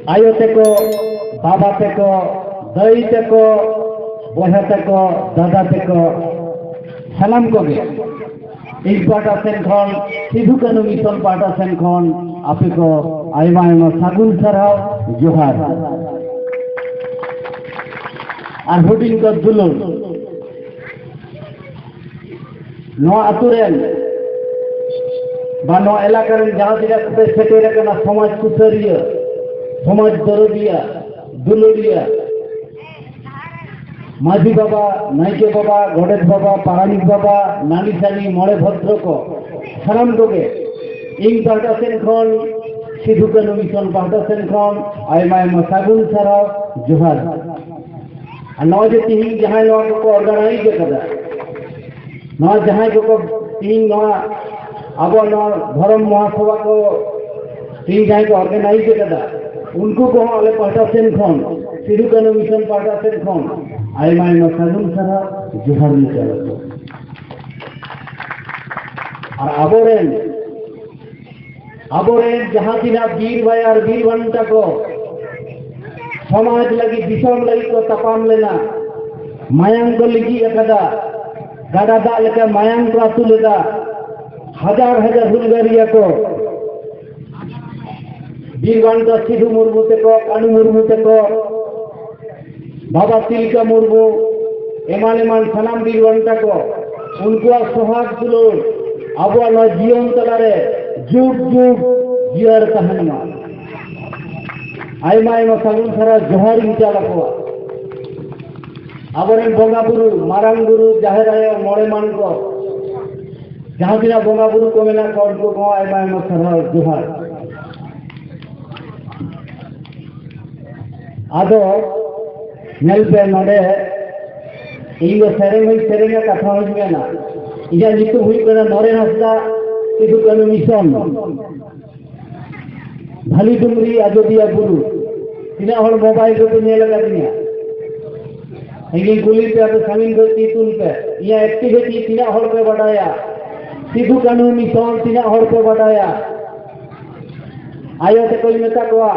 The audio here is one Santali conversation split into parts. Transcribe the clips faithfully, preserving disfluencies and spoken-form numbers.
ᱟᱭᱳ ᱛᱮᱠᱚ, ᱵᱟᱵᱟ ᱛᱮᱠᱚ, ᱫᱟᱹᱭ ᱛᱮᱠᱚ, ᱵᱚᱭᱦᱟ ᱛᱮᱠᱚ, ᱫᱟᱫᱟ ᱛᱮᱠᱚ, ᱥᱟᱱᱟᱢ ᱠᱚᱜᱮ ᱤᱧ ᱯᱟᱦᱴᱟ ᱥᱮᱱ ᱠᱷᱚᱱ, ᱥᱤᱫᱷᱩ ᱠᱟᱹᱱᱦᱩ ᱢᱤᱥᱚᱱ ᱯᱟᱦᱴᱟ ᱥᱮᱱ ᱠᱷᱚᱱ ᱟᱯᱮ ᱠᱚ ᱟᱭᱢᱟ ᱟᱭᱢᱟ ᱥᱟᱹᱜᱩᱱ ᱥᱟᱨᱦᱟᱣ, ᱡᱚᱦᱟᱨ᱾ ᱟᱨ ᱦᱩᱰᱤᱧ ᱠᱚ ᱫᱩᱞᱟᱹᱲ᱾ ᱱᱚᱣᱟ ᱟᱹᱛᱩ ᱨᱮᱱ ᱵᱟ ᱱᱚᱣᱟ ᱮᱞᱟᱠᱟ ᱨᱮᱱ ᱡᱟᱦᱟᱸ ᱛᱤᱱᱟᱹᱜ ᱯᱮ ᱥᱮᱴᱮᱨ ᱟᱠᱟᱱᱟ, ᱥᱚᱢᱟᱡᱽ ᱥᱩᱥᱟᱹᱨᱤᱭᱟᱹ, ᱥᱚᱢᱟᱡᱽ ᱫᱚᱨᱚᱫᱤᱭᱟᱹ, ᱫᱩᱞᱟᱹᱲᱤᱭᱟᱹ, ᱢᱟᱹᱡᱷᱤ ᱵᱟᱵᱟ, ᱱᱟᱭᱠᱮ ᱵᱟᱵᱟ, ᱜᱚᱰᱮᱛ ᱵᱟᱵᱟ, ᱯᱟᱨᱟᱱᱤᱠ ᱵᱟᱵᱟ, ᱱᱟᱹᱱᱤ ᱥᱟᱹᱱᱤ, ᱢᱚᱬᱮ ᱵᱷᱚᱫᱨᱚ ᱠᱚ, ᱥᱟᱱᱟᱢ ᱠᱚᱜᱮ ᱤᱧ ᱯᱟᱦᱴᱟ ᱥᱮᱱ ᱠᱷᱚᱱ, ᱥᱤᱫᱷᱩ ᱠᱟᱹᱱᱦᱩ ᱢᱤᱥᱚᱱ ᱯᱟᱦᱴᱟ ᱥᱮᱱ ᱠᱷᱚᱱ ᱟᱭᱢᱟ ᱟᱭᱢᱟ ᱥᱟᱹᱜᱩᱱ ᱥᱟᱨᱦᱟᱣ, ᱡᱚᱦᱟᱨ᱾ ᱟᱨ ᱱᱚᱜᱼᱚᱭ ᱡᱮ ᱛᱤᱦᱤᱧ ᱡᱟᱦᱟᱸᱭ ᱱᱚᱣᱟ ᱠᱚᱠᱚ organize ᱟᱠᱟᱫᱟ, ᱱᱚᱣᱟ ᱡᱟᱦᱟᱸᱭ ᱠᱚᱠᱚ ᱛᱤᱦᱤᱧ ᱱᱚᱣᱟ ᱟᱵᱚ ᱱᱚᱣᱟ ᱫᱷᱚᱨᱚᱢ ᱢᱚᱦᱟᱥᱚᱵᱷᱟ ᱠᱚ ᱛᱤᱦᱤᱧ ᱡᱟᱦᱟᱸᱭ ᱠᱚ organize ᱟᱠᱟᱫᱟ, ᱩᱱᱠᱩ ᱠᱚᱦᱚᱸ ᱟᱞᱮ ᱯᱟᱦᱴᱟ ᱥᱮᱱ ᱠᱷᱚᱱ, ᱥᱤᱫᱷᱩ ᱠᱟᱹᱱᱦᱩ ᱢᱤᱥᱚᱱ ᱯᱟᱦᱴᱟ ᱥᱮᱱ ᱠᱷᱚᱱ ᱟᱭᱢᱟ ᱟᱭᱢᱟ ᱥᱟᱹᱜᱩᱱ ᱥᱟᱨᱦᱟᱣ, ᱡᱚᱦᱟᱨ ᱞᱮ ᱪᱟᱞ ᱟᱠᱚᱣᱟ᱾ ᱟᱨ ᱟᱵᱚᱨᱮᱱ, ᱟᱵᱚᱨᱮᱱ ᱡᱟᱦᱟᱸ ᱛᱤᱱᱟᱹᱜ ᱵᱤᱨ ᱵᱟᱭᱟᱨ ᱵᱤᱨ ᱵᱟᱱᱴᱟ ᱠᱚ ᱥᱚᱢᱟᱡᱽ ᱞᱟᱹᱜᱤᱫ, ᱫᱤᱥᱚᱢ ᱞᱟᱹᱜᱤᱫ ᱠᱚ ᱛᱟᱯᱟᱢ ᱞᱮᱱᱟ, ᱢᱟᱭᱟᱝ ᱠᱚ ᱞᱤᱸᱜᱤ ᱟᱠᱟᱫᱟ, ᱜᱟᱰᱟ ᱫᱟᱜ ᱞᱮᱠᱟ ᱢᱟᱭᱟᱝ ᱠᱚ ᱟᱹᱛᱩ ᱞᱮᱫᱟ, ᱦᱟᱡᱟᱨ ᱦᱟᱡᱟᱨ ᱦᱩᱞᱜᱟᱹᱨᱤᱭᱟᱹ ᱠᱚ, ᱵᱤᱨ ᱵᱟᱱᱴᱟ ᱥᱤᱫᱷᱩ ᱢᱩᱨᱢᱩ ᱛᱮᱠᱚ, ᱠᱟᱹᱱᱩ ᱢᱩᱨᱢᱩ ᱛᱮᱠᱚ, ᱵᱟᱵᱟ ᱛᱤᱞᱠᱟᱹ ᱢᱩᱨᱢᱩ, ᱮᱢᱟᱱ ᱮᱢᱟᱱ ᱥᱟᱱᱟᱢ ᱵᱤᱨ ᱵᱟᱱᱴᱟ ᱠᱚ, ᱩᱱᱠᱩᱣᱟᱜ ᱥᱚᱦᱟᱜᱽ ᱫᱩᱞᱟᱹᱲ ᱟᱵᱚᱣᱟᱜ ᱱᱚᱣᱟ ᱡᱤᱭᱚᱱ ᱛᱟᱞᱟᱨᱮ ᱡᱩᱜᱽ ᱡᱩᱜᱽ ᱡᱤᱭᱟᱹᱲ ᱛᱟᱦᱮᱱ ᱢᱟ᱾ ᱟᱭᱢᱟ ᱟᱭᱢᱟ ᱥᱟᱹᱜᱩᱱ ᱥᱟᱨᱦᱟᱣ, ᱡᱚᱦᱟᱨ ᱤᱧ ᱪᱟᱞ ᱟᱠᱚᱣᱟ᱾ ᱟᱵᱚᱨᱮᱱ ᱵᱚᱸᱜᱟ ᱵᱩᱨᱩ, ᱢᱟᱨᱟᱝ ᱵᱩᱨᱩ, ᱡᱟᱦᱮᱨ ᱟᱭᱳ, ᱢᱚᱬᱮ ᱢᱟᱱ ᱠᱚ, ᱡᱟᱦᱟᱸ ᱛᱤᱱᱟᱹᱜ ᱵᱚᱸᱜᱟ ᱵᱩᱨᱩ ᱠᱚ ᱢᱮᱱᱟᱜ ᱠᱚᱣᱟ, ᱩᱱᱠᱩ ᱠᱚᱦᱚᱸ ᱟᱭᱢᱟ ᱟᱭᱢᱟ ᱥᱟᱨᱦᱟᱣ, ᱡᱚᱦᱟᱨ᱾ ᱟᱫᱚ ᱧᱮᱞ ᱯᱮ ᱱᱚᱰᱮ, ᱤᱧ ᱫᱚ ᱥᱮᱨᱮᱧ ᱦᱚᱸᱧ ᱥᱮᱨᱮᱧᱟ, ᱠᱟᱛᱷᱟ ᱦᱚᱸᱧ ᱢᱮᱱᱟ᱾ ᱤᱧᱟᱹᱜ ᱧᱩᱛᱩᱢ ᱦᱩᱭᱩᱜ ᱠᱟᱱᱟ ᱱᱚᱨᱮᱱ ᱦᱟᱸᱥᱫᱟ, ᱥᱤᱫᱷᱩ ᱠᱟᱹᱱᱦᱩ ᱢᱤᱥᱚᱱ, ᱵᱷᱟᱞᱤ ᱰᱩᱝᱨᱤ, ᱟᱡᱚᱫᱤᱭᱟᱹ ᱵᱩᱨᱩ᱾ ᱛᱤᱱᱟᱹᱜ ᱦᱚᱲ mobile ᱨᱮᱯᱮ ᱧᱮᱞ ᱟᱠᱟᱫᱤᱧᱟ? ᱤᱧᱤᱧ ᱠᱩᱞᱤ ᱯᱮ, ᱟᱯᱮ ᱥᱟᱺᱜᱤᱧ ᱠᱷᱚᱱ ᱛᱤ ᱛᱩᱞ ᱯᱮ᱾ ᱤᱧᱟᱹᱜ activity ᱛᱤᱱᱟᱹᱜ ᱦᱚᱲ ᱯᱮ ᱵᱟᱰᱟᱭᱟ? ᱥᱤᱫᱷᱩ ᱠᱟᱹᱱᱦᱩ ᱢᱤᱥᱚᱱ ᱛᱤᱱᱟᱹᱜ ᱦᱚᱲ ᱯᱮ ᱵᱟᱰᱟᱭᱟ? ᱟᱭᱳ ᱛᱮᱠᱚᱧ ᱢᱮᱛᱟ ᱠᱚᱣᱟ,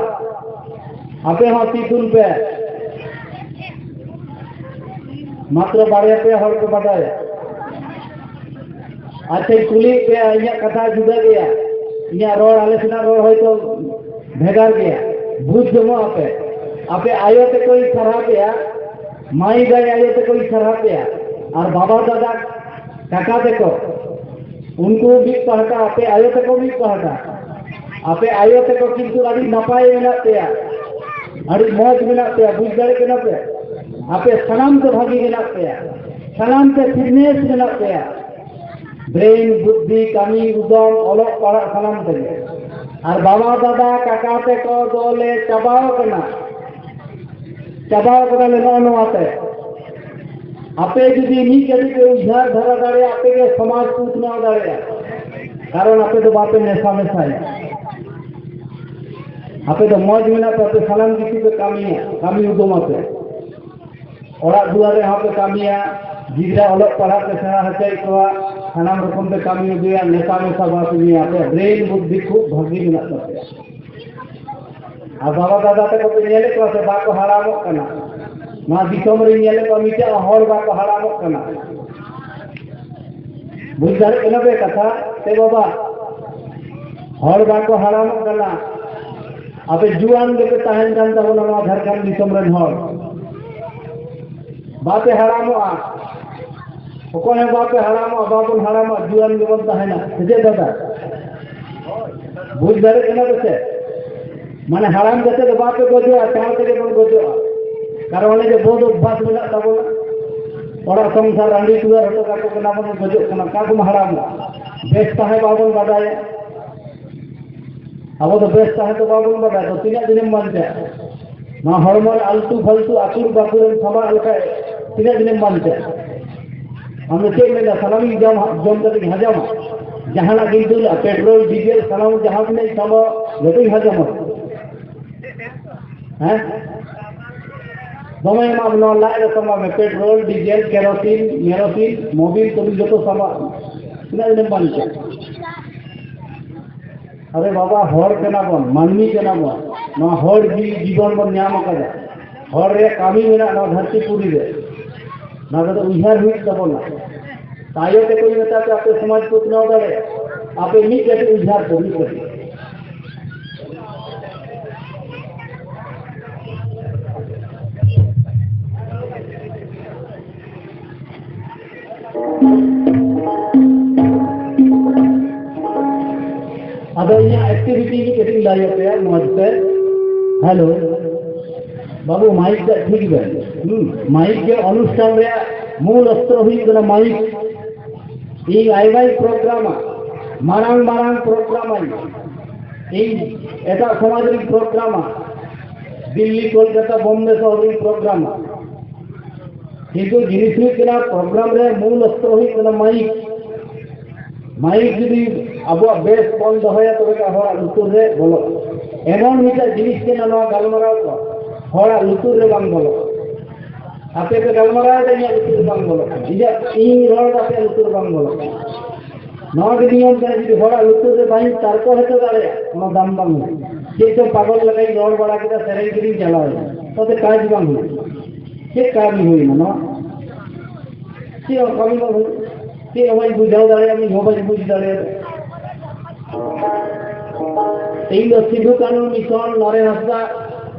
ᱟᱯᱮ ᱦᱚᱸ ᱛᱤ ᱛᱩᱞ ᱯᱮ᱾ ᱢᱟᱛᱨᱚ ᱵᱟᱨᱭᱟ ᱯᱮᱭᱟ ᱦᱚᱲ ᱠᱚ ᱵᱟᱰᱟᱭᱟ᱾ ᱟᱪᱪᱷᱟᱧ ᱠᱩᱞᱤᱭᱮᱫ ᱯᱮᱭᱟ, ᱤᱧᱟᱹᱜ ᱠᱟᱛᱷᱟ ᱡᱩᱫᱟᱹ ᱜᱮᱭᱟ, ᱤᱧᱟᱹᱜ ᱨᱚᱲ, ᱟᱞᱮ ᱥᱮᱱᱟᱜ ᱨᱚᱲ ᱦᱚᱭᱛᱚ ᱵᱷᱮᱜᱟᱨ ᱜᱮᱭᱟ, ᱵᱩᱡᱽ ᱡᱚᱝᱚᱜ ᱟᱯᱮ᱾ ᱟᱯᱮ ᱟᱭᱳ ᱛᱮᱠᱚᱧ ᱥᱟᱨᱦᱟᱣ ᱯᱮᱭᱟ, ᱢᱟᱹᱭ ᱫᱟᱹᱭ ᱟᱭᱳ ᱛᱮᱠᱚᱧ ᱥᱟᱨᱦᱟᱣ ᱯᱮᱭᱟ, ᱟᱨ ᱵᱟᱵᱟ ᱫᱟᱫᱟ ᱠᱟᱠᱟ ᱛᱮᱠᱚ, ᱩᱱᱠᱩ ᱢᱤᱫ ᱯᱟᱦᱴᱟ, ᱟᱯᱮ ᱟᱭᱳ ᱛᱮᱠᱚ ᱢᱤᱫ ᱯᱟᱦᱴᱟ᱾ ᱟᱯᱮ ᱟᱭᱳ ᱛᱮᱠᱚ ᱠᱤᱱᱛᱩ ᱟᱹᱰᱤ ᱱᱟᱯᱟᱭ ᱢᱮᱱᱟᱜ ᱯᱮᱭᱟ, ᱟᱹᱰᱤ ᱢᱚᱡᱽ ᱢᱮᱱᱟᱜ ᱯᱮᱭᱟ, ᱵᱩᱡᱽ ᱫᱟᱲᱮᱭᱟᱜ ᱠᱟᱱᱟ ᱯᱮ? ᱟᱯᱮ ᱥᱟᱱᱟᱢ ᱛᱮ ᱵᱷᱟᱹᱜᱤ ᱢᱮᱱᱟᱜ ᱯᱮᱭᱟ, ᱥᱟᱱᱟᱢ ᱛᱮ ᱯᱷᱤᱴᱱᱮᱥ ᱢᱮᱱᱟᱜ ᱯᱮᱭᱟ᱾ ᱵᱨᱮᱱ, ᱵᱩᱫᱽᱫᱷᱤ, ᱠᱟᱹᱢᱤ, ᱩᱫᱚᱢ, ᱚᱞᱚᱜ ᱯᱟᱲᱦᱟᱜ ᱥᱟᱱᱟᱢ ᱛᱮᱜᱮ᱾ ᱟᱨ ᱵᱟᱵᱟ, ᱫᱟᱫᱟ, ᱠᱟᱠᱟ ᱛᱮᱠᱚ ᱫᱚᱞᱮ ᱪᱟᱵᱟᱣ ᱠᱟᱱᱟ, ᱪᱟᱵᱟᱣ ᱠᱟᱱᱟᱞᱮ ᱱᱚᱜᱼᱚ ᱱᱚᱣᱟ ᱛᱮ᱾ ᱟᱯᱮ ᱡᱩᱫᱤ ᱢᱤᱫ ᱠᱟᱹᱴᱤᱡ ᱯᱮ ᱩᱭᱦᱟᱹᱨ ᱫᱷᱟᱨᱟ ᱫᱟᱲᱮᱭᱟᱜᱼᱟ, ᱟᱯᱮ ᱜᱮ ᱥᱚᱢᱟᱡᱽ ᱯᱮ ᱩᱛᱱᱟᱹᱣ ᱫᱟᱲᱮᱭᱟᱜᱼᱟ᱾ ᱠᱟᱨᱚᱱ ᱟᱯᱮ ᱫᱚ ᱵᱟᱯᱮ ᱱᱮᱥᱟ ᱢᱮᱥᱟᱭᱟ᱾ ᱟᱯᱮ ᱫᱚ ᱢᱚᱡᱽ ᱢᱮᱱᱟᱜ ᱯᱮ, ᱟᱯᱮ ᱥᱟᱱᱟᱢ ᱠᱤᱪᱷᱩ ᱯᱮ ᱠᱟᱹᱢᱤᱭᱟ, ᱠᱟᱹᱢᱤ ᱩᱫᱩᱢ ᱟᱯᱮ᱾ ᱚᱲᱟᱜ ᱫᱩᱣᱟᱹᱨ ᱨᱮᱦᱚᱸ ᱯᱮ ᱠᱟᱹᱢᱤᱭᱟ, ᱜᱤᱫᱽᱨᱟᱹ ᱚᱞᱚᱜ ᱯᱟᱲᱦᱟᱜ ᱯᱮ ᱥᱮᱬᱟ ᱦᱚᱪᱚᱭᱮᱫ ᱠᱚᱣᱟ, ᱥᱟᱱᱟᱢ ᱨᱚᱠᱚᱢ ᱯᱮ ᱠᱟᱹᱢᱤ ᱟᱹᱜᱩᱭᱟ, ᱱᱮᱥᱟ ᱢᱮᱥᱟ ᱵᱟᱯᱮ ᱧᱩᱭᱟ, ᱟᱯᱮᱭᱟᱜ ᱵᱨᱮᱱ ᱵᱩᱫᱽᱫᱷᱤ ᱠᱷᱩᱵ ᱵᱷᱟᱹᱜᱤ ᱢᱮᱱᱟᱜ ᱛᱟᱯᱮᱭᱟ᱾ ᱟᱨ ᱵᱟᱵᱟ ᱫᱟᱫᱟ ᱛᱟᱠᱚ ᱯᱮ ᱧᱮᱞᱮᱫ ᱠᱚᱣᱟ ᱥᱮ ᱵᱟᱠᱚ ᱦᱟᱲᱟᱢᱚᱜ ᱠᱟᱱᱟ? ᱱᱚᱣᱟ ᱫᱤᱥᱚᱢ ᱨᱮᱧ ᱧᱮᱞᱮᱫ ᱠᱚᱣᱟ, ᱢᱤᱫᱴᱮᱱ ᱦᱚᱲ ᱵᱟᱠᱚ ᱦᱟᱲᱟᱢᱚᱜ ᱠᱟᱱᱟ᱾ ᱵᱩᱡᱽ ᱫᱟᱲᱮᱭᱟᱜ ᱠᱟᱱᱟ ᱯᱮ ᱠᱟᱛᱷᱟ? ᱥᱮ ᱵᱟᱵᱟ, ᱦᱚᱲ ᱵᱟᱠᱚ ᱦᱟᱲᱟᱢᱚᱜ ᱠᱟᱱᱟ, ᱟᱯᱮ ᱡᱩᱣᱟᱹᱱ ᱜᱮᱯᱮ ᱛᱟᱦᱮᱱ ᱠᱟᱱ ᱛᱟᱵᱚᱱᱟ ᱱᱚᱣᱟ ᱡᱷᱟᱲᱠᱷᱚᱸᱰ ᱫᱤᱥᱚᱢ ᱨᱮᱱ ᱦᱚᱲ᱾ ᱵᱟᱯᱮ ᱦᱟᱲᱟᱢᱚᱜᱼᱟ, ᱚᱠᱚᱭ ᱦᱚᱸ ᱵᱟᱯᱮ ᱦᱟᱲᱟᱢᱚᱜᱼᱟ, ᱵᱟᱵᱚᱱ ᱦᱟᱲᱟᱢᱚᱜᱼᱟ, ᱡᱩᱣᱟᱹᱱ ᱜᱮᱵᱚᱱ ᱛᱟᱦᱮᱱᱟ᱾ ᱥᱮ ᱪᱮᱫ ᱫᱟᱫᱟ? ᱵᱩᱡᱽ ᱫᱟᱲᱮᱭᱟᱜ ᱠᱟᱱᱟ ᱯᱮ ᱥᱮ? ᱢᱟᱱᱮ ᱦᱟᱲᱟᱢ ᱠᱟᱛᱮ ᱫᱚ ᱵᱟᱯᱮ ᱜᱚᱡᱚᱜᱼᱟ, ᱪᱟᱬ ᱛᱮᱜᱮ ᱵᱚᱱ ᱜᱚᱡᱚᱜᱼᱟ᱾ ᱠᱟᱨᱚᱱ ᱚᱱᱮ ᱡᱮ ᱵᱚᱫ ᱚᱵᱷᱟᱥ ᱢᱮᱱᱟᱜ ᱛᱟᱵᱚᱱᱟ, ᱚᱲᱟᱜ ᱥᱚᱝᱥᱟᱨ ᱨᱟᱺᱰᱤ ᱴᱩᱣᱟᱹᱨ ᱦᱚᱴᱚ ᱠᱟᱠᱚ ᱠᱟᱱᱟ ᱵᱚᱱ, ᱜᱚᱡᱚᱜ ᱠᱟᱱᱟ, ᱚᱠᱟ ᱠᱚᱢ ᱦᱟᱲᱟᱢᱚᱜᱼᱟ? ᱵᱮᱥ ᱛᱟᱦᱮᱸ ᱵᱟᱵᱚᱱ ᱵᱟᱰᱟᱭᱟ᱾ ᱟᱵᱚ ᱫᱚ ᱵᱮᱥ ᱛᱟᱦᱮᱸ ᱫᱚ ᱵᱟᱵᱚᱱ ᱵᱟᱰᱟᱭᱟ, ᱛᱚ ᱛᱤᱱᱟᱹᱜ ᱫᱤᱱᱮᱢ ᱵᱟᱧᱪᱟᱜᱼᱟ? ᱱᱚᱣᱟ ᱦᱚᱲᱢᱚ ᱨᱮ ᱟᱞᱛᱩ ᱯᱷᱟᱞᱛᱩ ᱟᱹᱪᱩᱨ ᱵᱟᱹᱠᱩᱨᱮᱢ ᱥᱟᱢᱟᱜ ᱞᱮᱠᱷᱟᱡ ᱛᱤᱱᱟᱹᱜ ᱫᱤᱱᱮᱢ ᱵᱟᱧᱪᱟᱜᱼᱟ? ᱟᱢ ᱫᱚ ᱪᱮᱫ ᱢᱮᱱᱫᱟ? ᱥᱟᱱᱟᱢᱤᱧ ᱡᱚᱢ, ᱡᱚᱢ ᱠᱟᱛᱮᱧ ᱦᱟᱡᱟᱢᱟ? ᱡᱟᱦᱟᱱᱟᱜ ᱜᱤᱧ ᱫᱩᱞᱟ, ᱯᱮᱴᱨᱳᱞ, ᱰᱤᱡᱮᱞ, ᱥᱟᱱᱟᱢ ᱡᱟᱦᱟᱸ ᱛᱤᱱᱟᱹᱜ ᱤᱧ ᱥᱟᱢᱟᱣᱟ, ᱡᱚᱛᱚᱧ ᱦᱟᱡᱟᱢᱟ᱾ ᱦᱮᱸ? ᱫᱚᱢᱮ ᱮᱢᱟᱢ, ᱱᱚᱣᱟ ᱞᱟᱡ ᱨᱮ ᱥᱟᱢᱟᱣ ᱢᱮ, ᱯᱮᱴᱨᱳᱞ, ᱰᱤᱡᱮᱞ, ᱠᱮᱨᱳᱥᱤᱱ, ᱢᱮᱨᱳᱥᱤᱱ, ᱢᱳᱵᱤᱞ ᱛᱳᱵᱤᱞ ᱡᱚᱛᱚ ᱥᱟᱢᱟᱣ᱾ ᱛᱤᱱᱟᱹᱜ ᱫᱤᱱᱮᱢ ᱵᱟᱧᱪᱟᱜᱼᱟ? ᱟᱨᱮ ᱵᱟᱵᱟ, ᱦᱚᱲ ᱠᱟᱱᱟ ᱵᱚᱱ, ᱢᱟᱹᱱᱢᱤ ᱠᱟᱱᱟ ᱵᱚᱱ᱾ ᱱᱚᱣᱟ ᱦᱚᱲ ᱡᱤᱣᱤ ᱡᱤᱵᱚᱱ ᱵᱚᱱ ᱧᱟᱢ ᱟᱠᱟᱫᱟ, ᱦᱚᱲ ᱨᱮᱭᱟᱜ ᱠᱟᱹᱢᱤ ᱢᱮᱱᱟᱜᱼᱟ ᱱᱚᱣᱟ ᱫᱷᱟᱹᱨᱛᱤ ᱯᱩᱨᱤ ᱨᱮ, ᱱᱚᱣᱟ ᱠᱚᱫᱚ ᱩᱭᱦᱟᱹᱨ ᱦᱩᱭᱩᱜ ᱛᱟᱵᱚᱱᱟ᱾ ᱛᱟᱭᱚᱢ ᱛᱮᱠᱚ ᱢᱮᱛᱟ ᱯᱮ ᱟᱯᱮ ᱥᱚᱢᱟᱡᱽ ᱠᱚ ᱩᱛᱱᱟᱹᱣ ᱫᱟᱲᱮᱭᱟᱜᱼᱟ, ᱟᱯᱮ ᱢᱤᱫ ᱠᱟᱹᱴᱤᱡ ᱩᱭᱦᱟᱹᱨ ᱯᱮ, ᱢᱤᱫ ᱠᱟᱹᱴᱤᱡ᱾ ᱟᱫᱚ ᱤᱧᱟᱹᱜ ᱮᱠᱴᱤᱵᱷᱤᱴᱤ ᱜᱮ ᱠᱟᱹᱴᱤᱡ ᱤᱧ ᱞᱟᱹᱭ ᱟᱯᱮᱭᱟ ᱢᱚᱡᱽ ᱛᱮ᱾ ᱦᱮᱞᱳ, ᱵᱟᱹᱵᱩ, ᱢᱟᱭᱤᱠ ᱫᱚ ᱴᱷᱤᱠ ᱵᱮᱱ᱾ ᱦᱩᱸ, ᱢᱟᱭᱤᱠ ᱜᱮ ᱚᱱᱩᱥᱴᱷᱟᱱ ᱨᱮᱭᱟᱜ ᱢᱩᱞ ᱚᱥᱛᱨᱚ ᱦᱩᱭᱩᱜ ᱠᱟᱱᱟ, ᱢᱟᱭᱤᱠ᱾ ᱤᱧ ᱟᱭᱢᱟᱧ ᱯᱨᱳᱜᱨᱟᱢᱟ, ᱢᱟᱨᱟᱝ ᱢᱟᱨᱟᱝ ᱯᱨᱳᱜᱨᱟᱢᱟᱹᱧ᱾ ᱤᱧ ᱮᱴᱟᱜ ᱥᱚᱢᱟᱡᱽ ᱨᱤᱧ ᱯᱨᱳᱜᱨᱟᱢᱟ, ᱫᱤᱞᱞᱤ, ᱠᱳᱞᱠᱟᱛᱟ, ᱵᱳᱢᱵᱮ ᱥᱚᱦᱚᱨ ᱨᱤᱧ ᱯᱨᱳᱜᱨᱟᱢᱟ᱾ ᱠᱤᱱᱛᱩ ᱡᱤᱱᱤᱥ ᱦᱩᱭᱩᱜ ᱠᱟᱱᱟ, ᱯᱨᱳᱜᱨᱟᱢ ᱨᱮ ᱢᱩᱞ ᱚᱥᱛᱨᱚ ᱦᱩᱭᱩᱜ ᱠᱟᱱᱟ ᱢᱟᱭᱤᱠ᱾ ᱢᱟᱭᱤᱠ ᱡᱩᱫᱤ ᱟᱵᱚᱣᱟᱜ ᱵᱮᱥ ᱵᱚᱱ ᱫᱚᱦᱚᱭᱟ, ᱛᱚᱵᱮ ᱠᱷᱟᱱ ᱦᱚᱲᱟᱜ ᱞᱩᱛᱩᱨ ᱨᱮ ᱵᱚᱞᱚᱜᱼᱟ᱾ ᱮᱢᱚᱱ ᱢᱤᱫᱴᱟᱝ ᱡᱤᱱᱤᱥ ᱠᱟᱱᱟ ᱱᱚᱣᱟ ᱜᱟᱞᱢᱟᱨᱟᱣ ᱠᱚ, ᱦᱚᱲᱟᱜ ᱞᱩᱛᱩᱨ ᱨᱮ ᱵᱟᱝ ᱵᱚᱞᱚᱜᱼᱟ᱾ ᱟᱯᱮ ᱯᱮ ᱜᱟᱞᱢᱟᱨᱟᱣ ᱮᱫᱟ, ᱤᱧᱟᱹᱜ ᱞᱩᱛᱩᱨ ᱨᱮ ᱵᱟᱝ ᱵᱚᱞᱚᱜ ᱠᱟᱱᱟ, ᱤᱧᱟᱹᱜ, ᱤᱧ ᱨᱚᱲ ᱮᱫᱟ, ᱟᱯᱮᱭᱟᱜ ᱞᱩᱛᱩᱨ ᱨᱮ ᱵᱟᱝ ᱵᱚᱞᱚᱜ ᱠᱟᱱᱟ᱾ ᱱᱚᱣᱟ ᱜᱮ ᱱᱤᱭᱚᱢ ᱠᱟᱱᱟ, ᱡᱩᱫᱤ ᱦᱚᱲᱟᱜ ᱞᱩᱛᱩᱨ ᱨᱮ ᱵᱟᱹᱧ ᱛᱟᱨᱠᱚ ᱦᱚᱪᱚ ᱫᱟᱲᱮᱭᱟᱜᱼᱟ, ᱚᱱᱟ ᱫᱟᱢ ᱵᱟᱝ ᱦᱩᱭᱩᱜᱼᱟ᱾ ᱪᱮᱫ ᱪᱚ ᱯᱟᱜᱚᱞ ᱞᱮᱠᱟᱧ ᱨᱚᱲ ᱵᱟᱲᱟ ᱠᱮᱫᱟ, ᱥᱮᱨᱮᱧ ᱠᱮᱫᱤᱧ, ᱪᱟᱞᱟᱣ ᱮᱱᱟ, ᱛᱟᱛᱮ ᱠᱟᱡᱽ ᱵᱟᱝ ᱦᱩᱭᱩᱜᱼᱟ᱾ ᱪᱮᱫ ᱠᱟᱹᱢᱤ ᱦᱩᱭᱱᱟ ᱱᱚᱣᱟ? ᱪᱮᱫ ᱦᱚᱸ ᱠᱟᱹᱢᱤ ᱵᱟᱝ ᱦᱩᱭᱩᱜᱼᱟ᱾ ᱪᱮᱫ ᱦᱚᱸ ᱵᱟᱹᱧ ᱵᱩᱡᱷᱟᱹᱣ ᱫᱟᱲᱮᱭᱟᱜᱼᱟ, ᱤᱧ ᱦᱚᱸ ᱵᱟᱹᱧ ᱵᱩᱡᱽ ᱫᱟᱲᱮᱭᱟᱜᱼᱟ᱾ ᱤᱧ ᱫᱚ ᱥᱤᱫᱷᱩ ᱠᱟᱹᱱᱦᱩ ᱢᱤᱥᱚᱱ, ᱱᱚᱨᱮᱱ ᱦᱟᱸᱥᱫᱟ,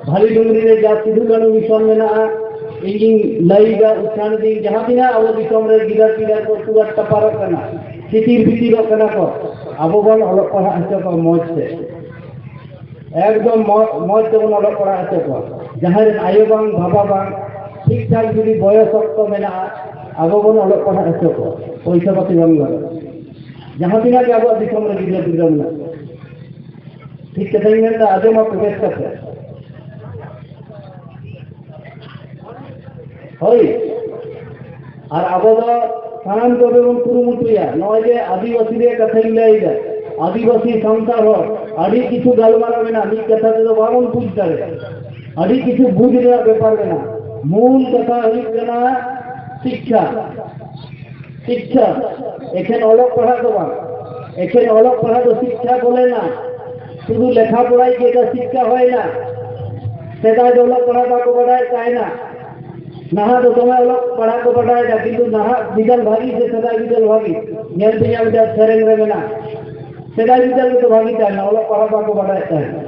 ᱵᱷᱟᱞᱤ ᱰᱩᱝᱨᱤ ᱨᱮ ᱡᱟ ᱥᱤᱫᱷᱩ ᱠᱟᱹᱱᱦᱩ ᱢᱤᱥᱚᱱ ᱢᱮᱱᱟᱜᱼᱟ, ᱤᱧᱤᱧ ᱞᱟᱹᱭᱫᱟ, ᱩᱪᱷᱟᱹᱱ ᱫᱤᱧ, ᱡᱟᱦᱟᱸ ᱛᱤᱱᱟᱹᱜ ᱟᱵᱚ ᱫᱤᱥᱚᱢ ᱨᱮ ᱜᱤᱫᱟᱹᱨ ᱯᱤᱫᱟᱹᱨ ᱠᱚ ᱴᱩᱣᱟᱹᱨ ᱴᱟᱯᱟᱨᱚᱜ ᱠᱟᱱᱟ, ᱪᱤᱛᱤᱨ ᱵᱷᱤᱛᱤᱨᱚᱜ ᱠᱟᱱᱟ ᱠᱚ, ᱟᱵᱚ ᱵᱚᱱ ᱚᱞᱚᱜ ᱯᱟᱲᱦᱟᱜ ᱦᱚᱪᱚ ᱠᱚᱣᱟ ᱢᱚᱡᱽ ᱛᱮ᱾ ᱮᱠᱫᱚᱢ ᱢᱚ-, ᱢᱚᱡᱽ ᱛᱮᱵᱚᱱ ᱚᱞᱚᱜ ᱯᱟᱲᱦᱟᱜ ᱦᱚᱪᱚ ᱠᱚᱣᱟ᱾ ᱡᱟᱦᱟᱸᱭ ᱨᱮᱱ ᱟᱭᱳ ᱵᱟᱝ, ᱵᱟᱵᱟ ᱵᱟᱝ, ᱴᱷᱤᱠ ᱴᱷᱟᱠ ᱡᱩᱫᱤ ᱵᱚᱭᱚᱥ ᱚᱠᱛᱚ ᱢᱮᱱᱟᱜᱼᱟ, ᱟᱵᱚ ᱵᱚᱱ ᱚᱞᱚᱜ ᱯᱟᱲᱦᱟᱜ ᱦᱚᱪᱚ ᱠᱚᱣᱟ᱾ ᱯᱚᱭᱥᱟ ᱯᱟᱹᱛᱤ ᱵᱟᱝ ᱞᱟᱜᱟᱜᱼᱟ᱾ ᱡᱟᱦᱟᱸ ᱛᱤᱱᱟᱹᱜ ᱜᱮ ᱟᱵᱚᱣᱟᱜ ᱫᱤᱥᱚᱢ ᱨᱮ ᱜᱤᱫᱽᱨᱟᱹ ᱯᱤᱫᱽᱨᱟᱹ ᱢᱮᱱᱟᱜ ᱠᱚᱣᱟ᱾ ᱴᱷᱤᱠ ᱠᱟᱛᱷᱟᱧ ᱢᱮᱱᱫᱟ, ᱟᱸᱡᱚᱢ ᱟᱯᱮ ᱵᱮᱥ ᱠᱟᱛᱮ᱾ ᱦᱳᱭ, ᱟᱨ ᱟᱵᱚ ᱫᱚ ᱥᱟᱱᱟᱢ ᱠᱚᱜᱮ ᱵᱚᱱ ᱠᱩᱨᱩᱢᱩᱴᱩᱭᱟ᱾ ᱱᱚᱜᱼᱚᱭ ᱡᱮ ᱟᱹᱫᱤᱵᱟᱹᱥᱤ ᱨᱮᱭᱟᱜ ᱠᱟᱛᱷᱟᱧ ᱞᱟᱹᱭᱫᱟ, ᱟᱹᱫᱤᱵᱟᱹᱥᱤ ᱥᱟᱱᱛᱟᱲ ᱦᱚᱲ ᱟᱹᱰᱤ ᱠᱤᱪᱷᱩ ᱜᱟᱞᱢᱟᱨᱟᱣ ᱢᱮᱱᱟᱜᱼᱟ, ᱢᱤᱫ ᱠᱟᱛᱷᱟ ᱛᱮᱫᱚ ᱵᱟᱵᱚᱱ ᱵᱩᱡᱽ ᱫᱟᱲᱮᱭᱟᱜᱼᱟ᱾ ᱟᱹᱰᱤ ᱠᱤᱪᱷᱩ ᱵᱩᱡᱽ ᱨᱮᱭᱟᱜ ᱵᱮᱯᱟᱨ ᱢᱮᱱᱟᱜᱼᱟ᱾ ᱢᱩᱞ ᱠᱟᱛᱷᱟ ᱦᱩᱭᱩᱜ ᱠᱟᱱᱟ ᱥᱤᱠᱠᱷᱟ᱾ ᱥᱤᱠᱠᱷᱟ, ᱮᱠᱷᱮᱱ ᱚᱞᱚᱜ ᱯᱟᱲᱦᱟᱜ ᱫᱚ ᱵᱟᱝ, ᱮᱠᱷᱮᱱ ᱚᱞᱚᱜ ᱯᱟᱲᱦᱟᱜ ᱫᱚ ᱥᱤᱠᱠᱷᱟ ᱵᱚᱞᱮ ᱱᱟ᱾ ᱥᱩᱫᱷᱩ ᱞᱮᱠᱷᱟ ᱯᱚᱲᱟᱭ ᱜᱮ ᱮᱴᱟ ᱥᱤᱠᱠᱷᱟ ᱦᱩᱭᱱᱟ᱾ ᱥᱮᱫᱟᱭ ᱫᱚ ᱚᱞᱚᱜ ᱯᱟᱲᱦᱟᱜ ᱵᱟᱠᱚ ᱵᱟᱰᱟᱭ ᱛᱟᱦᱮᱱᱟ, ᱱᱟᱦᱟᱜ ᱫᱚ ᱫᱚᱢᱮ ᱚᱞᱚᱜ ᱯᱟᱲᱦᱟᱜ ᱠᱚ ᱵᱟᱰᱟᱭᱮᱫᱟ, ᱠᱤᱱᱛᱩ ᱱᱟᱦᱟᱜ ᱵᱤᱫᱟᱹᱞ ᱵᱷᱟᱜᱤ ᱥᱮ ᱥᱮᱫᱟᱭ ᱵᱤᱫᱟᱹᱞ ᱵᱷᱟᱜᱤ? ᱧᱮᱞ ᱯᱮ, ᱧᱮᱞ ᱯᱮ, ᱥᱮᱨᱮᱧ ᱨᱮ ᱢᱮᱱᱟᱜᱼᱟ, ᱥᱮᱫᱟᱭ ᱵᱤᱫᱟᱹᱞ ᱨᱮᱫᱚ ᱵᱷᱟᱜᱤ ᱛᱟᱦᱮᱱᱟ, ᱚᱞᱚᱜ ᱯᱟᱲᱦᱟᱜ ᱵᱟᱠᱚ ᱵᱟᱰᱟᱭᱮᱫ ᱛᱟᱦᱮᱱᱟ᱾